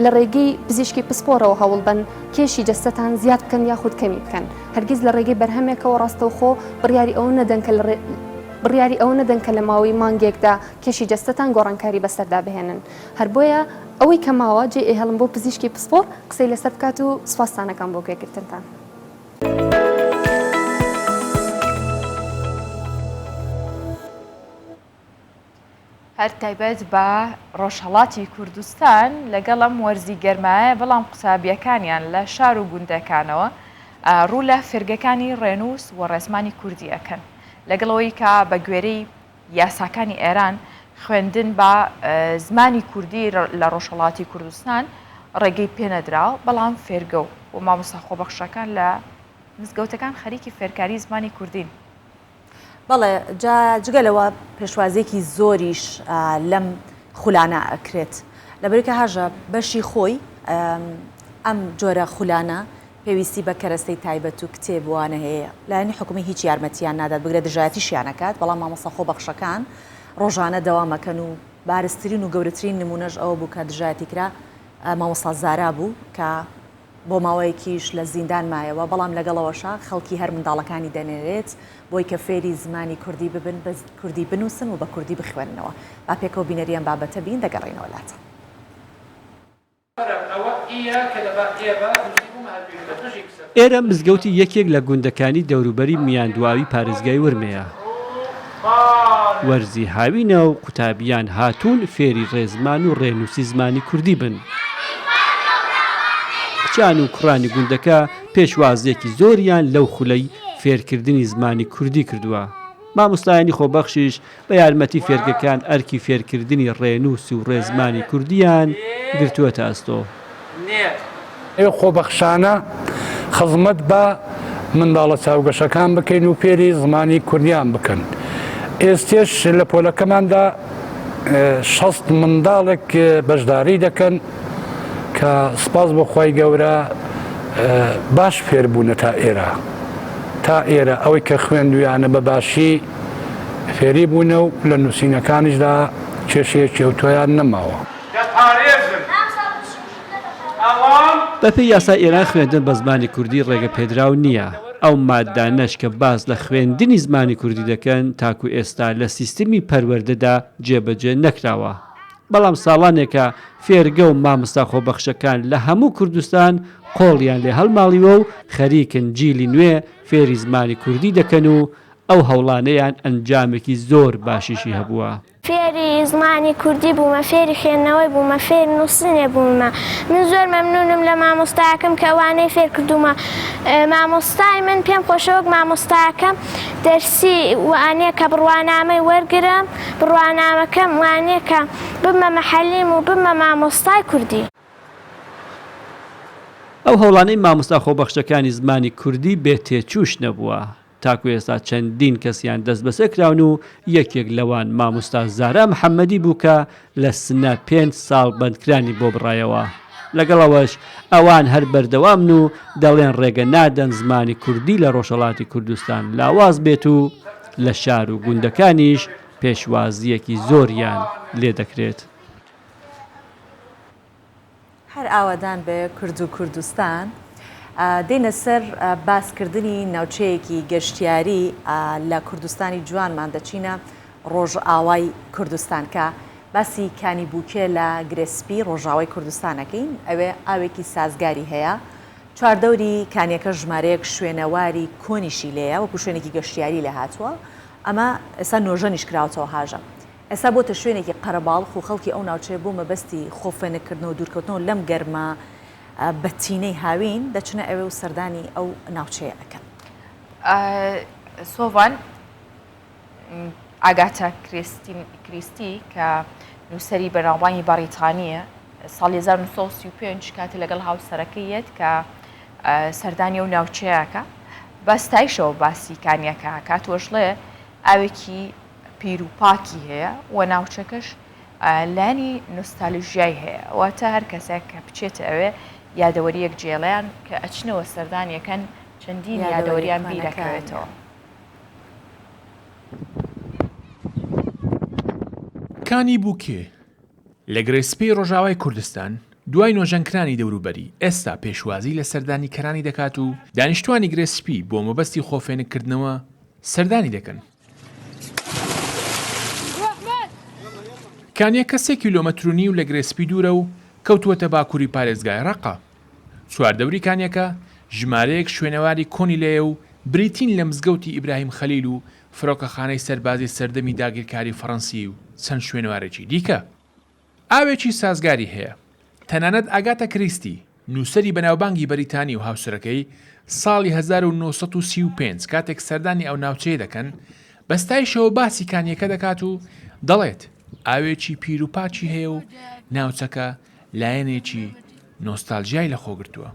لە ڕێگەی پزیشکی پسپۆڕەوە هەوڵبەن کێشی جەستەتان زیاد بکەن یاخود کەمی بکەن هەرگیز لە ڕێگەی بەرهەمێکەوە ڕاستەوخۆ بڕیاری ئەوە نەدەن کە لە. بڕیاری ئەوە نەدەن کە لە ماوەی مانگێکدا کێشی جەستەتان گۆڕانکاری بەسەردا بهێنن. هەر بۆیە ئەوەی کە ماوە جێی ئەیهێڵم بۆ پزیشکی پسپۆڕ قسەی لەسەر بکات و سوپاستان ئەکەم بۆ گوێگرتنتان. هەر تایبەت بە ڕۆژهەڵاتی کوردستان لەگەڵ ئەم وەرزی گەرمایە بەڵام قوتابییەکانیان لە شار و گوندەکانەوە ڕوو لە فێرگەکانی ڕێنووس و ڕێزمانی کوردی ئەکەن لەگەڵ ئەوەی کە بە گوێرەی یاساکانی ئێران خوێندن بە زمانی کوردی لە ڕۆژهەڵاتی کوردستان ڕێگەی پێنەدراوە بەڵام فێرگە و مامۆستا خۆبەخشەکان لە مزگەوتەکان خەریکی فێرکاری زمانی کوردین. بەڵێ جا جگە لەوە پێشوازیەکی زۆریش لەم خولانە ئەکرێت لەبەرکە هاژە بەشی خۆی ئەم جۆرە خولانە پێویستی بە کەرەستەی تایبەت و کتێب وانە هەیە لایەنی حکومی هیچ یارمەتیان نادات بگرە دژایەتیشیان ئەکات بەڵام مامۆستا خۆبەخشەکان ڕۆژانە دەوامەکەن و بارزترین و گەورەترین نمونەش ئەوە بوو کە دژایەتی کرا مامۆستا زارا بوو کە بۆ ماوەیەکیش لە زیندان مایەوە، بەڵام لەگەڵ ئەوەشا خەڵکی هەر منداڵەکانی دەنێرێت بۆی کە فێری زمانی کوردی ببن، بە کوردی بنووسن و بە کوردی بخوێننەوە. با پێکەوە بینەری ئەم بابەتە بین، دەگەڕێینەوە لاتان. ئێرە مزگەوتی یەکێک لە گوندەکانی دەوروبەری میاندواوی پارێزگای ورمێیە. وەرزی هاوینە و قوتابیان هاتوون فێری ڕێزمان و ڕێنووسی زمانی کوردی بن. کچان و کوڕانی گوندەکە پێشوازییەکی زۆریان لەو خولەی فێرکردنی زمانی کوردی کردووە. مامۆستایانی خۆبەخشیش بە یارمەتی فێرگەکان ئەرکی فێرکردنی ڕێنووس و ڕێزمانی کوردییان گرتووەتە ئەستۆ. ئێ خۆبەخشانە خزمەت بە منداڵە چاوگەشەکان بکەین و فێری زمانی کوردیان بکەن. ئێستێش لە پۆلەکەماندا 60 منداڵێک بەشداری دەکەن کە سپاس بۆ خوای گەورە باش فێر بوونە تا ئێرە تا ئێرە ئەوەی کە خوێندویانە بە باشی فێری بوونە و لە نووسینەکانیشدا کێشەیەکی ئەوتۆیان نەماوە. دەپارێزن. ئەوان. بەپێی یاسای ئێران خوێندن بە زمانی کوردی ڕێگە پێدراو نییە، ئەو ماددانەش کە باس لە خوێندنی زمانی کوردی دەکەن تاکو ئێستا لە سیستمی پەروەردەدا جێبەجێ نەکراوە. بەڵام ساڵانێکە فێرگە و مامۆستا خۆبەخشەکان لە هەموو کوردستان قۆڵیان لێ هەڵماڵیوە و خەریکن جیلی نوێ فێری زمانی کوردی دەکەن و ئەو هەوڵانەیان ئەنجامێکی زۆر باشیشی هەبووە. فێری زمانی کوردی بوومە فێری خوێندنەوەی بوومە فێری نووسینێ بوومە من زۆر مەمنونم لە مامۆستاکەم کە وانەی فێر کردوومە مامۆستای من پێم خۆشە وەک مامۆستاکەم دەرسی وانەیە کە بڕوانامەی وەرگرم بڕوانامەکەم وانەیە کە ببمە مەحەلیم و ببمە مامۆستای کوردی. ئەو هەوڵانەی مامۆستا خۆبەخشەکانی زمانی کوردی بێ تێچووش نەبووە. تاکو ئێستا چەندین کەسیان دەستبەسەر کراون و یەکێک لەوان مامۆستا زارا محەمەدی بوو کە لە سنە پێنج ساڵ بەندکرانی بۆ بڕایەوە. لەگەڵ ئەوەش ئەوان هەر بەردەوامن و دەڵێن ڕێگە نادەن زمانی کوردی لە ڕۆژهەڵاتی کوردستان لاواز بێت و لە شار و گوندەکانیش پێشوازییەکی زۆریان لێدەکرێت. هەر ئاوەدان بێ کورد و کوردستان. دێینە سەر باسکردنی ناوچەیەکی گەشتیاری لە کوردستانی جوانمان دەچینە ڕۆژئاوای کوردستان کە باسی کانی بووکێ لە گرێسپی ڕۆژاوای کوردستانەکەین ئەوێ ئاوێکی سازگاری هەیە چواردەوری کانیەکە ژمارەیەک شوێنەواری کۆنیشی لێیە وەکو شوێنێکی گەشتیاری لێ هاتووە ئەمە ئێستا نۆژەنیش کراوەتەوە هاژە ئێستا بۆتە شوێنێکی قەرەباڵخ و خەڵکی ئەو ناوچەیە بۆ مەبەستی خۆ فێنککردنەوە و دوورکەوتنەوە لەم گەرما بەتینەی هاوین دەچنە ئەوێ و سەردانی ئەو ناوچەیە ئەکەن. سۆڤان ئاگاتا کریستی کە نووسەری بەناوبانگی بەڕیتانییە ساڵی 1935 کاتێ لەگەڵ هاوسەرەکەی یەت کە سەردانی ئەو ناوچەیەکە بە ستایشەوە باسی کانیەکە کات وەشڵێ ئاوێکی پیر و پاکی هەیە و ناوچەکەش لایەنی نۆستالژیای هەیە واتە هەر کەسێک کە بچێتە ئەوێ یادەوەریەک جێڵیان کە ئەچنەوە سەردانیەکەن چەندین یادەوەریان بیرەکەوێتەوە. کانی بووکێ لە گرێ سپیی ڕۆژاوای کوردستان دوای نۆژەنکرانی دەوروبەری ئێستا پێشوازی لە سەردانیکەرانی دەکات و دانیشتوانی گرێ سپی بۆ مەبەستی خۆفێنککردنەوە سەردانی دەکەن. کانییەکە سێ کیلۆمەتر و نیو لە گرێ سپی دوورە و کەوتووەتە باکووری پارێزگای ڕەققە. چواردەوری کانییەکە ژمارەیەک شوێنەواری کۆنی لێیە و بریتین لە مزگەوتی ئیبراهیم خەلیل و فرۆکەخانەی سەربازی سەردەمی داگیرکاری فەڕەنسی و چەند شوێنەوارێکی دیکە. ئاوێکی سازگاری هەیە. تەنانەت ئاگاتا کریستی، نووسەری بەناوبانگی بەریتانی و هاوسەرەکەی ساڵی 1935 کاتێک سەردانی ئەو ناوچەیە دەکەن، بە ستایشەوە باسی کانییەکە دەکات و دەڵێت، ئاوێکی پیر و پاکی هەیە و ناوچەکە لایەنێکی نۆستالژیای لەخۆگرتووە.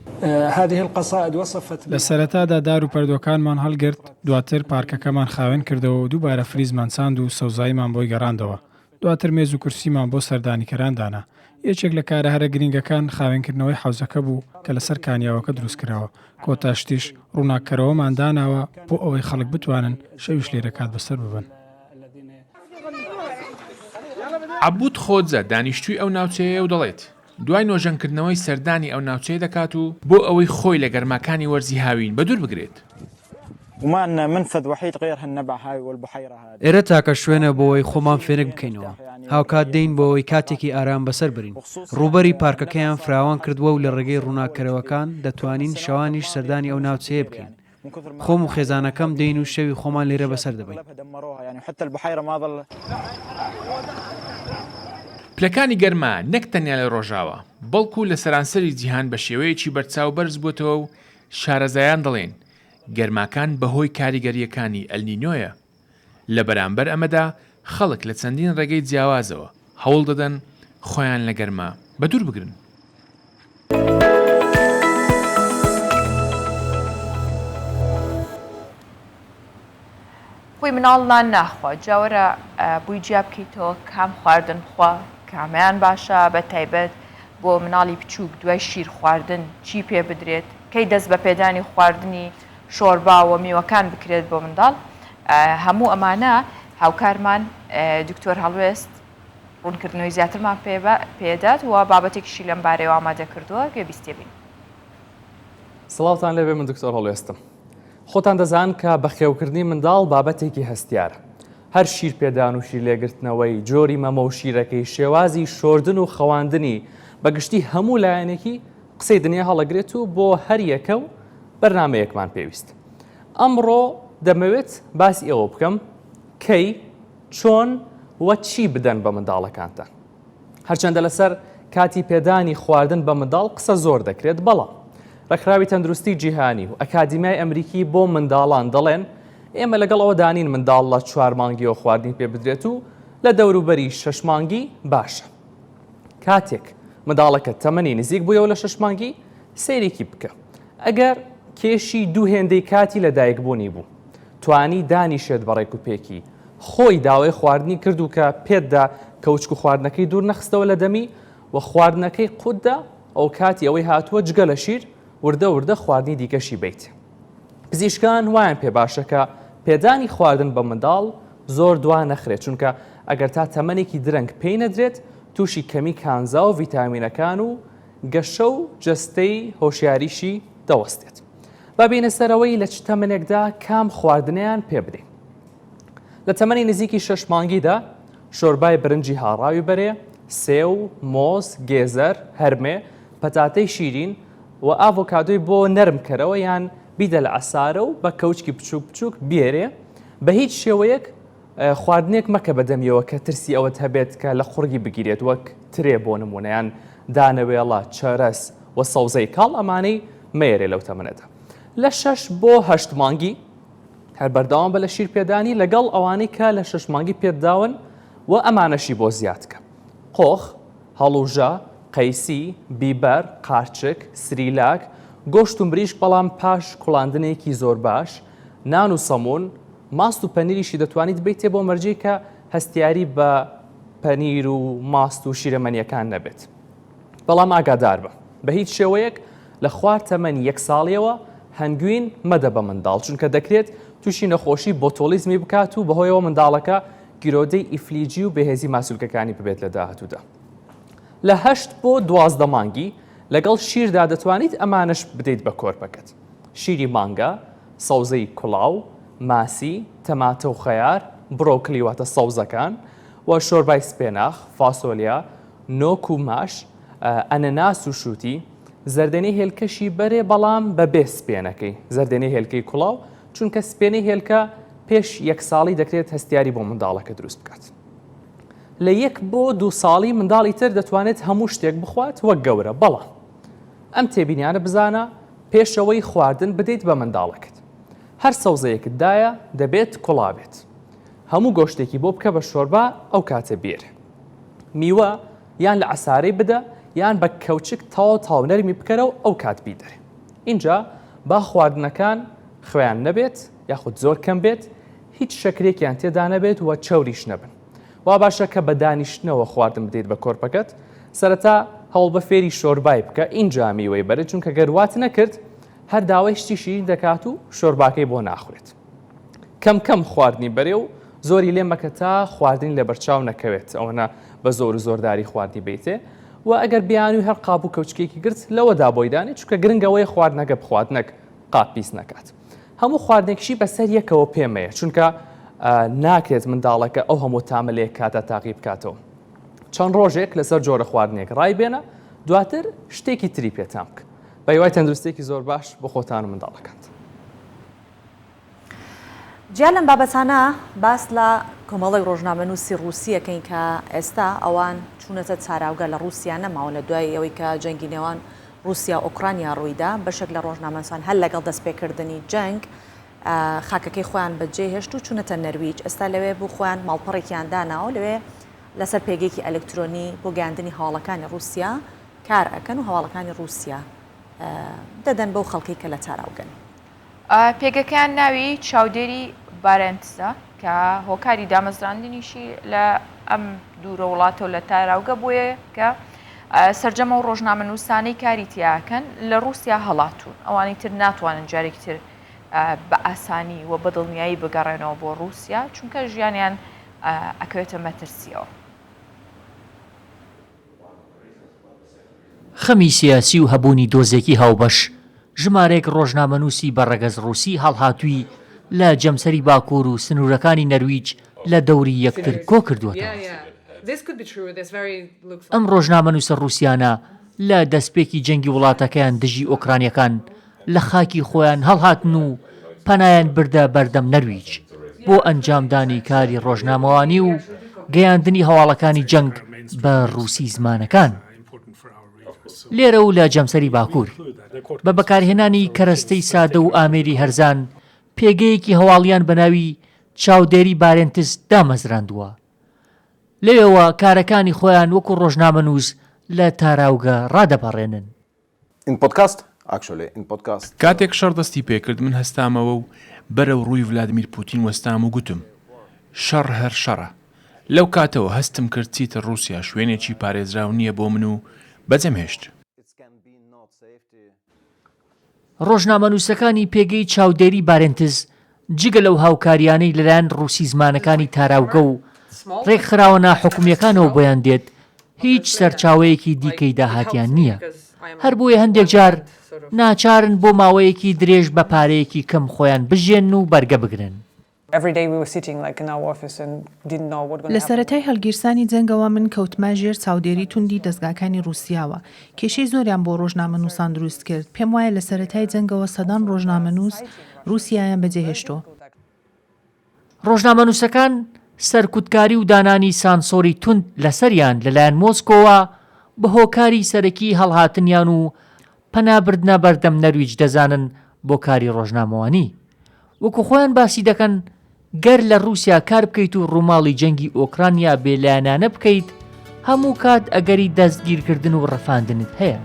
لە سەرەتادا دار و پەردۆکانمان هەڵگرت، دواتر پارکەکەمان خاوێن کردەوە و دووبارە فریزمان چاند و سەوزاییمان بۆی گەڕاندەوە. دواتر مێز و کورسیمان بۆ سەردانیکەران دانا. یەکێک لە کارە هەرە گرینگەکان خاوێنکردنەوەی حەوزەکە بوو کە لەسەر کانیاوەکە دروست کراوە. کۆتا شتیش ڕووناککەرەوەمان داناوە بۆ ئەوەی خەڵک بتوانن شەویش لێرە کات بەسەر ببەن. عەبود خۆجە، دانیشتووی ئەو ناوچەیەیە و دەڵێت، دوای نۆژەنکردنەوەی سەردانی ئەو ناوچەیە دەکات و بۆ ئەوەی خۆی لە گەرماکانی وەرزی هاوین بەدوور بگرێت. ئێرە تاکە شوێنە بۆ ئەوەی خۆمان فێنک بکەینەوە، هاوکات دێین بۆ ئەوەی کاتێکی ئارام بەسەر بەرین. ڕووبەری پارکەکەیان فراوان کردووە و لە ڕێگەی ڕووناککەرەوەکان دەتوانین شەوانیش سەردانی ئەو ناوچەیە بکەین. خۆم و خێزانەکەم دێین و شەوی خۆمان لێرە بەسەر دەبەین. پلەکانی گەرما نەک تەنیا لە ڕۆژاوا، بەڵکو لە سەرانسەری جیهان بە شێوەیەکی بەرچاو بەرزبووەتەوە و شارەزایان دەڵێن، گەرماکان بەهۆی کاریگەرییەکانی ئەلنینۆیە. لە بەرامبەر ئەمەدا خەڵک لە چەندین ڕێگەی جیاوازەوە هەوڵ دەدەن خۆیان لە گەرما بەدوور بگرن. خۆی مناڵ نان ناخوا جا وەرە بۆی جیا بکەیتەوە کام خواردن بخوا کامیان باشە بە تایبەت بۆ مناڵی بچووک دوای شیر خواردن چی پێ بدرێت کەی دەست بە پێدانی خواردنی شۆربا و میوەکان بکرێت بۆ منداڵ هەموو ئەمانە هاوکارمان دکتۆر هەڵوێست ڕوونکردنەوەی زیاترمان پێدات و بابەتێکیشی لەم بارەیەوە ئامادە کردووە گوێبیستێ بین. سڵاوتان لێبێ من دکتۆر هەڵوێستم. خۆتان دەزان کە بەخێوکردنی منداڵ بابەتێکی هەستیارە. هەر شیر پێدان و شیر لێگرتنەوەی، جۆری مەمە و شیرەکەی، شێوازی شۆردن و خەواندنی، بە گشتی هەموو لایەنێکی قسەی دنیا هەڵەگرێت و بۆ هەر یەکە و بەرنامەیەکمان پێویست. ئەمڕۆ دەمەوێت باسی ئەوە بکەم کەی، چۆن و چی بدەن بە منداڵەکانتان. هەرچەندە لەسەر کاتی پێدانی خواردن بە منداڵ قسە زۆر دەکرێت، بەڵام ڕێکخراوی تەندروستی جیهانی و ئەکادیمیای ئەمریکی بۆ منداڵان دەڵێن ئێمە لەگەڵ ئەوەدا نین منداڵ لە چوار مانگیەوە خواردنی پێ بدرێت و لە دەوروبەری شەش مانگی باشە. کاتێک منداڵەکە تەمەنی نزیک بوویەوە لە شەش مانگی سەیرێکی بکە ئەگەر کێشی دوو هێندەی کاتی لەدایکبوونی بوو توانی دانیشێت بە ڕێک و پێکی خۆی داوای خواردنی کرد و کە پێتدا کەوچک و خواردنەکەی دوور نەخستەوە لە دەمی و خواردنەکەی قوتدا ئەو کاتی ئەوەی هاتووە جگە لە شیر وردە وردە خواردنی دیکەشی بیت. پزیشکان وایان پێ باشە کە پێدانی خواردن بە منداڵ زۆر دوا نەخرێت چونکە ئەگەر تا تەمەنێکی درەنگ پێی نەدرێت تووشی کەمی کانزا و ڤیتامینەکان و گەشە و جەستەی هۆشیاریشی دەوەستێت. با بێینە سەرەوەی لە چ تەمەنێکدا کام خواردنیان پێ بدەین. لە تەمەنی نزیکی شەش مانگیدا شۆربای برنجی هاڕاوی بەرێ، سێو، مۆز، گێزەر، هەرمێ، پەتاتەی شیرین و ئاڤۆکادۆی بۆ نەرم کەرەوە یان بیدە لە عەسارە و بە کەوچکی بچووک بچووک بیێرێ، بە هیچ شێوەیەک خواردنێک مەکە بە دەمیەوە کە ترسی ئەوەت هەبێت کە لە قوڕگی بگیرێت وەک ترێ بۆ نموونە یان دانەوێڵە، چەرەس و سەوزەی کاڵ ئەمانەی مەیەرێ لەو تەمەنەدا. لە شەش بۆ هەشت مانگی هەر بەردەوام بە لە شیر پێدانی لەگەڵ ئەوانەی کە لە شەش مانگی پێتداون و ئەمانەشی بۆ زیاد کە قۆخ، هەڵوژە، قەیسی، بیبەر، قارچک، سریلاک، گۆشت و مریشک بەڵام پاش کوڵاندنێکی زۆر باش، نان و سەموون، ماست و پەنیریشی دەتوانیت بیتێ بۆ مەرجەی کە هەستیاری بە پەنیر و ماست و شیرەمەنیەکان نەبێت. بەڵام ئاگاداربە بە هیچ شێوەیەک لە خوار تەمەنی یەک ساڵیەوە هەنگوین مەدە بە منداڵ چونکە دەکرێت تووشی نەخۆشی بۆتۆلیزمی بکات و بەهۆیەوە منداڵەکە گیرۆدەی ئیفلیجی و بێهێزی ماسولکەکانی ببێت لە داهاتوودا. لە هەشت بۆ 12 مانگی لەگەڵ شیردا دەتوانیت ئەمانەش بدەیت بە کۆرپەکەت شیری مانگا، سەوزەی کوڵاو، ماسی، تەماتە و خەیار، برۆکلی واتە سەوزەکان. و شۆربای سپێناخ، فاسۆلیا، نۆک و ماش، ئەنەناس و شووتی، زەردێنەی هێلکەشی بەرێ بەڵام بەبێ سپێنەکەی، زەردێنەی هێلکەی کوڵاو، چونکە سپێنەی هێلکە پێش یەک ساڵی دەکرێت هەستیاری بۆ منداڵەکە دروست بکات. لە یەک بۆ دوو ساڵی منداڵی تر دەتوانێت هەموو شتێک بخوات وەک گەورە، بەڵام ئەم تێبینیانە بزانە پێشەوەی خواردن بدەیت بە منداڵەکەت. هەر سەوزەیەکت دایە دەبێت کوڵابێت. هەموو گۆشتێکی بۆ بکە بە شۆربا ئەو کاتە بیێرە. میوە یان لە عەسارەی بدە یان بە کەوچک تاو تاو نەرمی بکەرەوە ئەو کات بیدەرێ. ئینجا با خواردنەکان خوێیان نەبێت یاخود زۆر کەم بێت، هیچ شەکرێکیان تێدا نەبێت و چەوریش نەبن. وا باشە کە بە دانیشتنەوە خواردن بدەیت بە کۆرپەکەت، سەرەتا هەوڵبە فێری شۆربای بکە ئینجا میوەی بەرە، چونکە گەر وات نەکرد هەر داوای شتی شیرین دەکات و شۆرباکەی بۆ ناخورێت. کەم کەم خواردنی بەرێ و زۆری لێ مەکە تا خواردنی لەبەرچاو نەکەوێت، ئەوەنە بە زۆر و زۆرداری خواردنی بەیتێ و ئەگەر بیانووی هەر قاپ و کەوچکێکی گرت لەوەدا بۆی دانێ، چونکە گرنگ ئەوەیە خواردنەکە بخوات نەک قاپ پیس نەکات. هەموو خواردنێکیشی بەسەر یەکەوە پێ مەیە، چونکە ناکرێت منداڵەکە ئەو هەموو تامە لە یەک کاتا تاقی بکاتەوە. چەند ڕۆژێک لەسەر جۆرە خواردنێک ڕایبێنە، دواتر شتێکی تری پێ تام بکە. بە هیوای تەندروستییەکی زۆر باش بۆ خۆتان و منداڵەکانتان. جیا لەم بابەتانە باس لە کۆمەڵێک ڕۆژنامەنووسی ڕووسی ئەکەین کە ئێستا ئەوان چوونەتە تاراوگە لە ڕووسیا نەماون لە دوای ئەوەی کە جەنگی نێوان ڕووسیا و ئۆکرانیا ڕوویدا بەشێک لە ڕۆژنامەنووسان هەر لەگەڵ دەستپێکردنی جەنگ خاکەکەی خۆیان بەجێهێشت و چوونەتە نەرویج ئێستا لەوێ بۆ خۆیان ماڵپەڕێکیان داناوە لەوێ لەسەر پێگەیەکی ئەلکترۆنی بۆ گەیاندنی هەواڵەکانی ڕووسیا کار ئەکەن و هەواڵەکانی ڕووسیا دەدەن بەو خەڵکەی کە لە تاراوگەن. پێگەکەیان ناوی چاودێری بارێنتسە کە هۆکاری دامەزراندنیشی لە ئەم دوورە وڵاتە و لە تاراوگە بۆیە کە سەرجەم ئەو ڕۆژنامەنووسانەی کاری تیاکەن لە ڕووسیا هەڵاتوون ئەوانی تر ناتوانن جارێکی تر بە ئاسانی و بە دڵنیایی بگەڕێنەوە بۆ ڕووسیا چونکە ژیانیان ئەکەوێتە مەترسیەوە. خەمی سیاسی و هەبوونی دۆزێکی هاوبەش، ژمارەیەک ڕۆژنامەنووسی بە ڕەگەز ڕووسی هەڵهاتووی لە جەمسەری باکوور و سنوورەکانی نەرویج لە دەوری یەکتر کۆکردووەتەوە. ئەم ڕۆژنامەنووسە ڕووسیانە لە دەستپێکی جەنگی وڵاتەکەیان دژی ئۆکرانییەکان لە خاکی خۆیان هەڵهاتن و پەنایان بردە بەردەم نەرویج بۆ ئەنجامدانی کاری ڕۆژنامەوانی و گەیاندنی هەواڵەکانی جەنگ بە ڕووسی زمانەکان لێرە و لە جەمسەری باکوور بە بەکارهێنانی کەرەستەی سادە و ئامێری هەرزان پێگەیەکی هەواڵیان بە ناوی چاودێری بارێنتس دامەزراندووە لەوێوە کارەکانی خۆیان وەکو ڕۆژنامەنووس لە تاراوگە ڕادەپەڕێنن. کاتێک شەڕ دەستی پێکرد من هەستامەوە و بەرەو ڕووی ڤلادمیر پوتین وەستام و گوتم، شەڕ هەر شەڕە. لەو کاتەوە هەستم کرد چیتر ڕووسیا شوێنێکی پارێزراو نییە بۆ من و بەجێم هێشت. ڕۆژنامەنووسەکانی پێگەی چاودێری بارێنتز جگە لەو هاوکارییانەی لەلایەن ڕووسی زمانەکانی تاراوگە و ڕێکخراوە ناحکومییەکانەوە بۆیان دێت، هیچ سەرچاوەیەکی دیکەی داهاتیان نییە. هەر بۆیە هەندێک جار ناچارن بۆ ماوەیەکی درێژ بە پارەیەکی کەم خۆیان بژیێنن و بەرگە بگرن. لە سەرەتای هەڵگیرسانی جەنگەوە من کەوتمە ژێر چاودێری توندی دەزگاکانی ڕووسیاوە. کێشەی زۆریان بۆ ڕۆژنامەنووسان دروست کرد. پێم وایە لە سەرەتای جەنگەوە سەدان ڕۆژنامەنووس ڕووسیایان بەجێهێشتووە. ڕۆژنامەنووسەکان سەرکوتکاری و دانانی سانسۆری توند لەسەریان لەلایەن مۆسکۆوە بە هۆکاری سەرەکی هەڵهاتنیان و پەنابردنە بەردەم نەرویج دەزانن بۆ کاری ڕۆژنامەوانی. وەکو خۆیان باسی دەکەن، گەر لە ڕووسیا کار بکەیت و ڕووماڵی جەنگی ئۆکرانیا بێلایەنانە بکەیت، هەموو کات ئەگەری دەستگیرکردن و ڕفاندنت هەیە.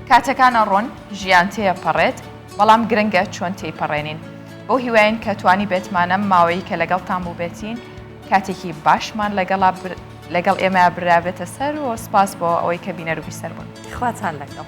کاتەکان ئەڕۆن، ژیان تێیەپەڕێت، بەڵام گرنگە چۆن تێیپەڕێنین. بەو هیوایەین کە توانیبێتمان ئەم ماوەیەی کە لەگەڵتان بووبێتین، کاتێکی باشمان لەگەڵا لەگەڵ ئێمە برابێتە سەر و سپاس بۆ ئەوەی کە بینەر و بیسەر بوون. خواتان لەگەڵ.